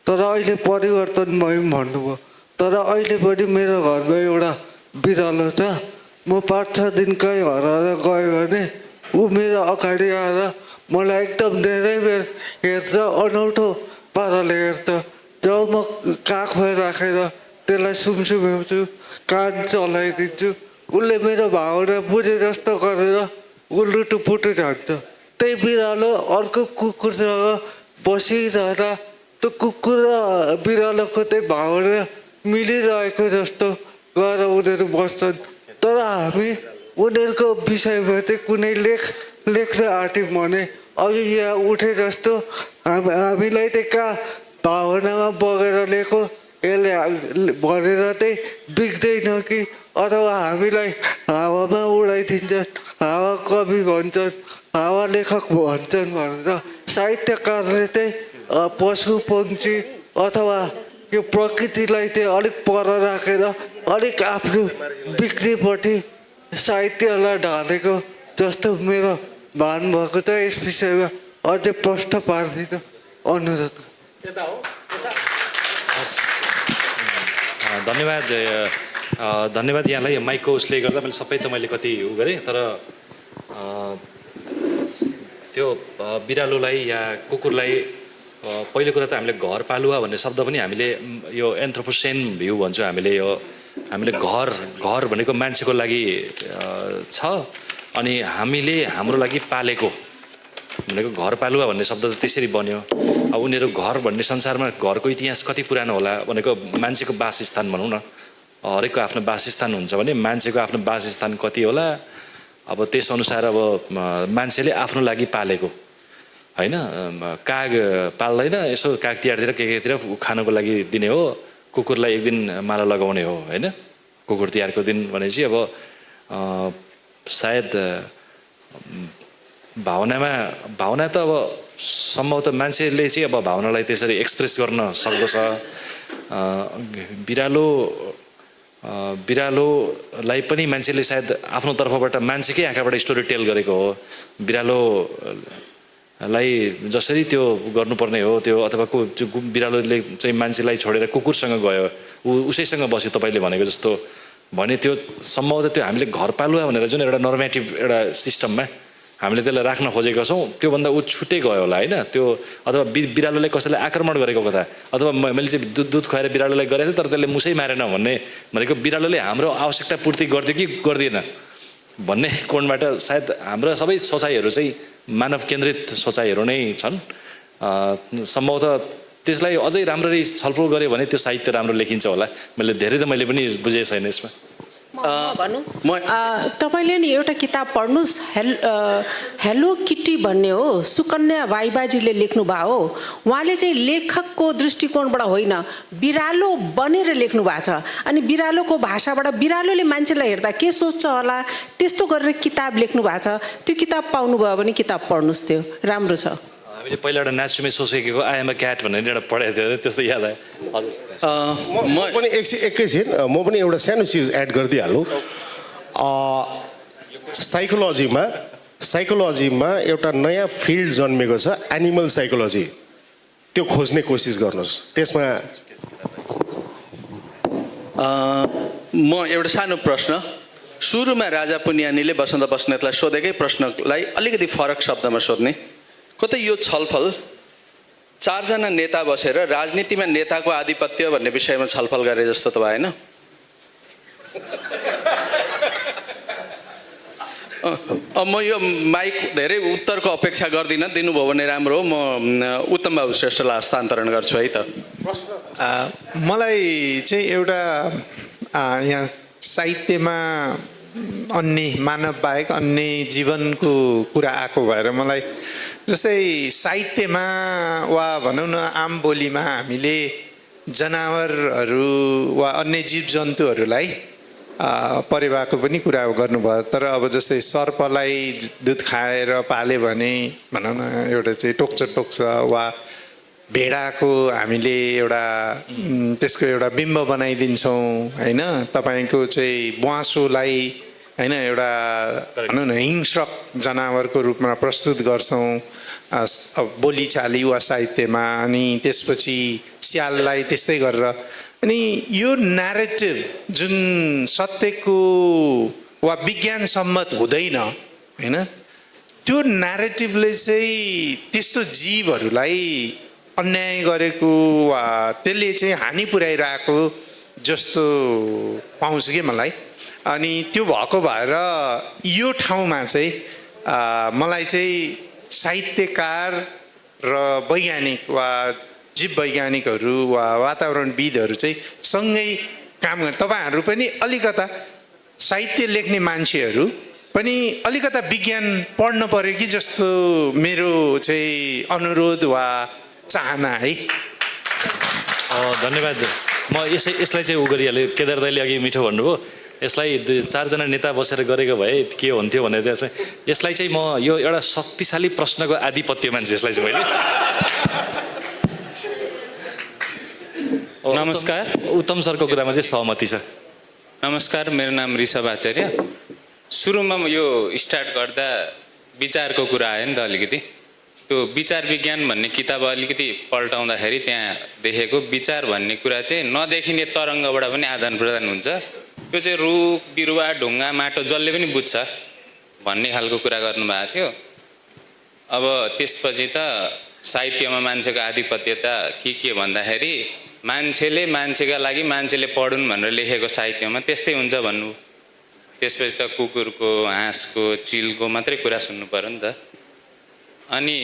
तर अहिले परिवर्तन भयो भन्नुभयो। तर अहिले पनि मेरो घरमा एउटा बिरालो छ। म 5-6 दिन कहीँ हराएर गयो भने ऊ मेरो अगाडि आएर मलाई एकदम धेरै बेर हेर्छ, अनौठो पाराले हेर्छ। जब म काखमा राखेर त्यसलाई सुमसुम्याउँछु, कान चलाइदिन्छु, उसले मेरो भावना बुझे जस्तो गरेर ऊ लुटुपुटु जान्छ। त्यही बिरालो अर्को कुकुरसँग बसिरहँदा त्यो कुकुर र बिरालोको त्यही भावना मिलिरहेको जस्तो गएर उनीहरू बस्छन्। तर हामी उनीहरूको विषयमा चाहिँ कुनै लेख्न आँट्यौँ भने अघि यहाँ उठे जस्तो हामीलाई चाहिँ कहाँ भावनामा बगेर लेखो यसले भनेर चाहिँ बिग्दैन कि, अथवा हामीलाई हावामा उडाइदिन्छन्, हावा कवि भन्छन्, हावा लेखक भन्छन् भनेर साहित्यकारले चाहिँ पशु पक्षी अथवा यो प्रकृतिलाई चाहिँ अलिक पर राखेर अलिक आफ्नो बिक्रीपट्टि साहित्यलाई ढालेको जस्तो मेरो भान भएको छ। यस विषयमा अझै प्रश्न पार्दिनँ, अनुरोध। धन्यवाद यहाँलाई। माइकको उसले गर्दा मैले सबै त मैले कति गरेँ, तर त्यो बिरालोलाई या कुकुरलाई पहिलो कुरा त हामीले घर पालुवा भन्ने शब्द पनि हामीले यो एन्थ्रोपोसेन भ्यू भन्छौँ हामीले। यो हामीले घर भनेको मान्छेको लागि छ, अनि हामीले हाम्रो लागि पालेको भनेको घर पालुवा भन्ने शब्द त त्यसरी बन्यो। अब उनीहरू घर भन्ने संसारमा घरको इतिहास कति पुरानो होला भनेको मान्छेको वासस्थान भनौँ न, हरेकको आफ्नो वासस्थान हुन्छ भने मान्छेको आफ्नो वासस्थान कति होला। अब त्यसअनुसार अब मान्छेले आफ्नो लागि पालेको होइन। काग पाल्दैन, यसो काग तिहारतिर केतिर खानको लागि दिने हो। कुकुरलाई एक दिन माला लगाउने हो होइन। कुकुर तिहारको दिन भनेपछि अब सायद भावना त अब सम्भवतः मान्छेले चाहिँ अब भावनालाई त्यसरी एक्सप्रेस गर्न सक्दछ। बिरालोलाई पनि मान्छेले सायद आफ्नो तर्फबाट मान्छेकै आँखाबाट स्टोरी टेल गरेको हो। लाई जसरी त्यो गर्नुपर्ने हो त्यो अथवा बिरालोले चाहिँ मान्छेलाई छोडेर कुकुरसँग गयो उसैसँग बस्यो तपाईँले भनेको जस्तो भने त्यो सम्भवतः त्यो हामीले घरपालुवा भनेर जुन एउटा नर्मेटिभ एउटा सिस्टममा हामीले त्यसलाई राख्न खोजेका छौँ त्योभन्दा ऊ छुट्टै गयो होला होइन त्यो अथवा बिरालोले कसैलाई आक्रमण गरेको कथा अथवा मैले चाहिँ दुध खुवाएर बिरालोलाई गरेको थिएँ तर त्यसले मुसै मारेन भन्ने भनेको बिरालोले हाम्रो आवश्यकता पूर्ति गरिदियो कि गर्दिएन भन्ने कोणबाट सायद हाम्रा सबै सोचाइहरू चाहिँ मानव केन्द्रित सोचाइहरू नै छन् सम्भवतः त्यसलाई अझै राम्ररी छलफल गऱ्यो भने त्यो साहित्य राम्रो लेखिन्छ होला मैले पनि बुझेको छैन यसमा तपाईँले नि एउटा किताब पढ्नुहोस् हेलो किटी भन्ने हो सुकन्या भाइबाजीले लेख्नु भयो हो उहाँले चाहिँ लेखकको दृष्टिकोणबाट होइन बिरालो बनेर लेख्नु भएको छ अनि बिरालोको भाषाबाट बिरालोले मान्छेलाई हेर्दा के सोच्छ होला त्यस्तो गरेर किताब लेख्नु भएको छ त्यो किताब पाउनुभयो भने किताब पढ्नुहोस् त्यो राम्रो छ हामीले पहिला एउटा नाचुमे सोचेको आई एम अ क्याट भनेर एउटा पढाएको थियो त्यस्तो याद आयो हजुर म पनि एकैछिन म पनि एउटा सानो चिज एड गरिदिइहाल्नु साइकोलोजीमा एउटा नयाँ फिल्ड जन्मेको छ एनिमल साइकोलोजी त्यो खोज्ने कोसिस गर्नुहोस् त्यसमा म एउटा सानो प्रश्न सुरुमा राजा पुनियानीले वसन्त बस्नेतलाई सोधेकै प्रश्नलाई अलिकति फरक शब्दमा सोध्ने कतै यो छलफल 4 जना नेता बसेर राजनीतिमा नेताको आधिपत्य भन्ने विषयमा छलफल गरे जस्तो त भएन म यो माइक धेरै उत्तरको अपेक्षा गर्दिनँ दिनुभयो भने राम्रो हो म उत्तम बाबु श्रेष्ठलाई हस्तान्तरण गर्छु है त मलाई चाहिँ एउटा यहाँ साहित्यमा अन्य मानव बाहेक अन्य जीवनको कुरा आएको भएर मलाई जस्तै साहित्यमा वा भनौँ न आम बोलीमा हामीले जनावरहरू वा अन्य जीव जन्तुहरूलाई परेवाको पनि कुरा गर्नुभयो तर अब जस्तै सर्पलाई दुध खाएर पाल्यो भने भनौँ न एउटा चाहिँ टोक्छ वा भेडाको हामीले एउटा त्यसको एउटा बिम्ब बनाइदिन्छौँ होइन तपाईँको चाहिँ ब्वाँसोलाई होइन एउटा भनौँ न हिंस्रक जनावरको रूपमा प्रस्तुत गर्छौँ बोलीचाली वा साहित्यमा अनि त्यसपछि स्याललाई त्यस्तै गरेर अनि यो न्यारेटिभ जुन सत्यको वा विज्ञान सम्मत हुँदैन होइन त्यो न्यारेटिभले चाहिँ त्यस्तो जीवहरूलाई अन्याय गरेको वा त्यसले चाहिँ हानि पुर्याइरहेको जस्तो पाउँछु कि मलाई अनि त्यो भएको भएर यो ठाउँमा चाहिँ मलाई चाहिँ साहित्यकार र वैज्ञानिक वा जीव वैज्ञानिकहरू वा वातावरणविदहरू चाहिँ सँगै काम गर्ने तपाईँहरू पनि अलिकता साहित्य लेख्ने मान्छेहरू पनि अलिकता विज्ञान पढ्न पर्यो कि जस्तो मेरो चाहिँ अनुरोध वा चाहना है धन्यवाद म यसलाई चाहिँ उ गरिहालेँ केदार दाइले अघि मिठो भन्नुभयो यसलाई 4 जना नेता बसेर गरेको भए के हुन्थ्यो भनेर चाहिँ यसलाई चाहिँ म यो एउटा शक्तिशाली प्रश्नको आधिपत्य मान्छु यसलाई चाहिँ मैले नमस्कार उत्तम सरको कुरामा चाहिँ सहमति छ नमस्कार मेरो नाम ऋषभ आचार्य सुरुमा यो स्टार्ट गर्दा विचारको कुरा आयो नि त अलिकति त्यो विचार विज्ञान भन्ने किताब अलिकति पल्टाउँदाखेरि त्यहाँ देखेको विचार भन्ने कुरा चाहिँ नदेखिने तरङ्गबाट पनि आदान प्रदान हुन्छ त्यो चाहिँ रुख बिरुवा ढुङ्गा माटो जसले पनि बुझ्छ भन्ने खालको कुरा गर्नुभएको थियो अब त्यसपछि त साहित्यमा मान्छेको आधिपत्यता के भन्दाखेरि मान्छेले मान्छेका लागि मान्छेले पढुन् भनेर लेखेको साहित्यमा त्यस्तै हुन्छ भन्नु त्यसपछि त कुकुरको हाँसको चिलको मात्रै कुरा सुन्नु पर्यो नि त अनि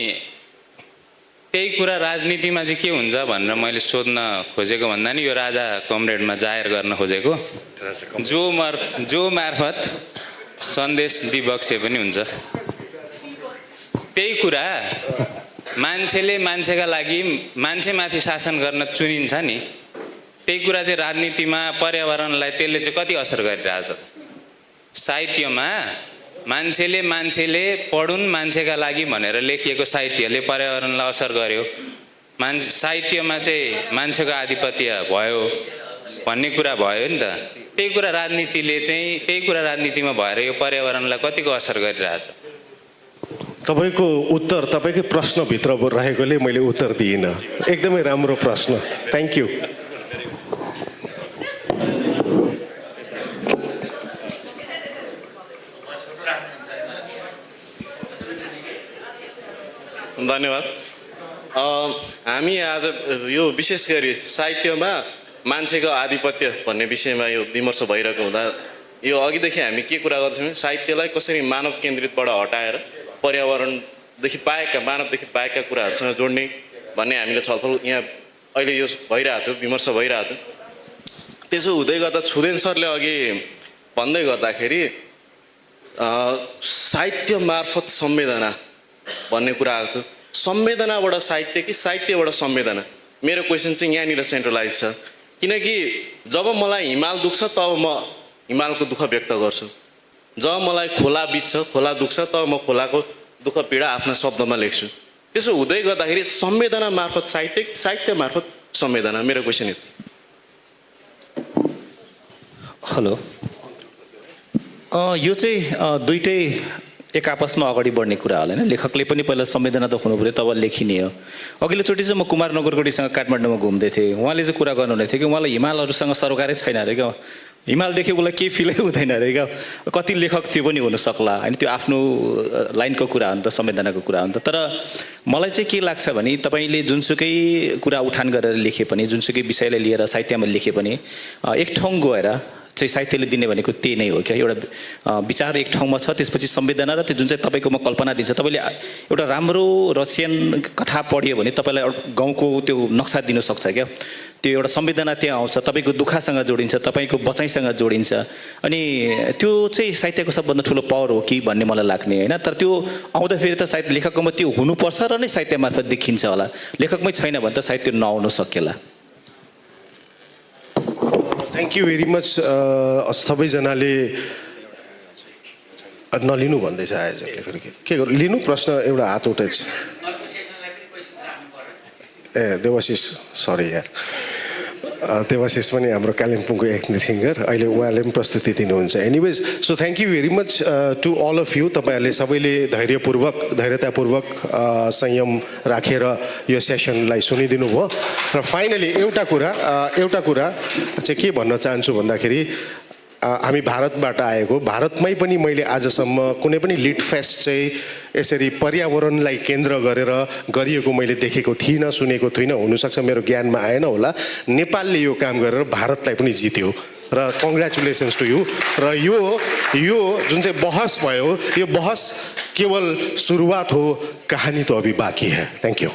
त्यही कुरा राजनीतिमा चाहिँ के हुन्छ भनेर मैले सोध्न खोजेको भन्दा नि यो राजा कमरेडमा जाहेर गर्न खोजेको जो मार्फत सन्देश दिबक्से पनि हुन्छ त्यही कुरा मान्छेले मान्छेका लागि मान्छेमाथि शासन गर्न चुनिन्छ नि त्यही कुरा चाहिँ राजनीतिमा पर्यावरणलाई त्यसले चाहिँ कति असर गरिरहेछ साहित्यमा मान्छेले पढुन् मान्छेका लागि भनेर लेखिएको साहित्यले पर्यावरणलाई असर गर्यो साहित्यमा चाहिँ मान्छेको आधिपत्य भयो भन्ने कुरा भयो नि त त्यही कुरा राजनीतिमा भएर यो पर्यावरणलाई कतिको असर गरिरहेछ तपाईँको उत्तर तपाईँकै प्रश्नभित्र रहेकोले मैले उत्तर दिइनँ। एकदमै राम्रो प्रश्न, थ्याङ्क यू। धन्यवाद। हामी आज यो विशेष गरी साहित्यमा मान्छेको आधिपत्य भन्ने विषयमा यो विमर्श भइरहेको हुँदा यो अघिदेखि हामी के कुरा गर्छौँ भने साहित्यलाई कसरी मानव केन्द्रितबाट हटाएर पर्यावरणदेखि बाहेकका मानवदेखि बाहेकका कुराहरूसँग जोड्ने भन्ने हामीले छलफल यहाँ अहिले यो भइरहेको थियो, विमर्श भइरहेको थियो। त्यसो हुँदै गर्दा छुदेन सरले अघि भन्दै गर्दाखेरि साहित्य मार्फत संवेदना भन्ने कुरा आएको थियो। संवेदनाबाट साहित्य कि साहित्यबाट संवेदना? मेरो क्वेसन चाहिँ यहाँनिर सेन्ट्रलाइज छ। किनकि जब मलाई हिमाल दुख्छ तब म हिमालको दुःख व्यक्त गर्छु, जब मलाई खोला बित्छ, खोला दुख्छ तब म खोलाको दुःख पीडा आफ्ना शब्दमा लेख्छु। त्यसो हुँदै गर्दाखेरि संवेदना मार्फत साहित्य, साहित्य मार्फत संवेदना? मेरो क्वेसन हो। हेलो, यो चाहिँ दुइटै एक आपसमा अगाडि बढ्ने कुरा होला होइन। लेखकले पनि पहिला संवेदना त हुनु पऱ्यो, तब लेखिने हो। अघिल्लोचोटि चाहिँ म कुमार नगरकोटीसँग काठमाडौँमा घुम्दै थिएँ। उहाँले चाहिँ कुरा गर्नुहुँदै थियो कि उहाँलाई हिमालहरूसँग सरोकारै छैन अरे क्या। हिमाल देख्यो उसलाई केही फिलै हुँदैन अरे क्या। कति लेखक त्यो पनि हुनसक्ला होइन, त्यो आफ्नो लाइनको कुरा हो नि त, संवेदनाको कुरा हो नि त। तर मलाई चाहिँ के लाग्छ भने तपाईँले जुनसुकै कुरा उठान गरेर लेखे पनि, जुनसुकै विषयलाई लिएर साहित्यमा लेखे पनि एक ठाउँ गएर चाहिँ साहित्यले दिने भनेको त्यही नै हो क्या। एउटा विचार एक ठाउँमा छ, त्यसपछि संवेदना र त्यो जुन चाहिँ तपाईँकोमा कल्पना दिन्छ। तपाईँले एउटा राम्रो रसियन कथा पढ्यो भने तपाईँलाई गाउँको त्यो नक्सा दिनसक्छ क्या। त्यो एउटा संवेदना त्यहाँ आउँछ, तपाईँको दुःखसँग जोडिन्छ, तपाईँको बचाइसँग जोडिन्छ। अनि त्यो चाहिँ साहित्यको सबभन्दा ठुलो पावर हो कि भन्ने मलाई लाग्ने होइन। तर त्यो आउँदाखेरि त सायद लेखककोमा त्यो हुनुपर्छ र नै साहित्य मार्फत देखिन्छ होला। लेखकमै छैन भने त साहित्य नआउन सकेला। Thank you very much. सबैजनाले नलिनु भन्दैछ आयोजकले, फेरि के गर्नु लिनु? प्रश्न एउटा हात उठेछ। ए देवाशिष, सरी यार, देवाशिष पनि हाम्रो कालिम्पोङको एक सिङ्गर, अहिले उहाँले पनि प्रस्तुति दिनुहुन्छ। Anyways, so thank you very much to all of you. तपाईँहरूले सबैले धैर्यतापूर्वक संयम राखेर यो सेसनलाई सुनिदिनु भयो। र फाइनली एउटा कुरा चाहिँ के भन्न चाहन्छु भन्दाखेरि हामी भारतबाट आएको, भारतमै पनि मैले आजसम्म कुनै पनि लिट फेस्ट चाहिँ यसरी पर्यावरणलाई केन्द्र गरेर गरिएको मैले देखेको थिइनँ, सुनेको थिइनँ। हुनसक्छ मेरो ज्ञानमा आएन होला। नेपालले यो काम गरेर भारतलाई पनि जित्यो र कङ्ग्रेचुलेसन्स टु यु। र यो जुन चाहिँ बहस भयो, यो बहस केवल सुरुवात हो, कहानी तो अभी बाँकी है। Thank you.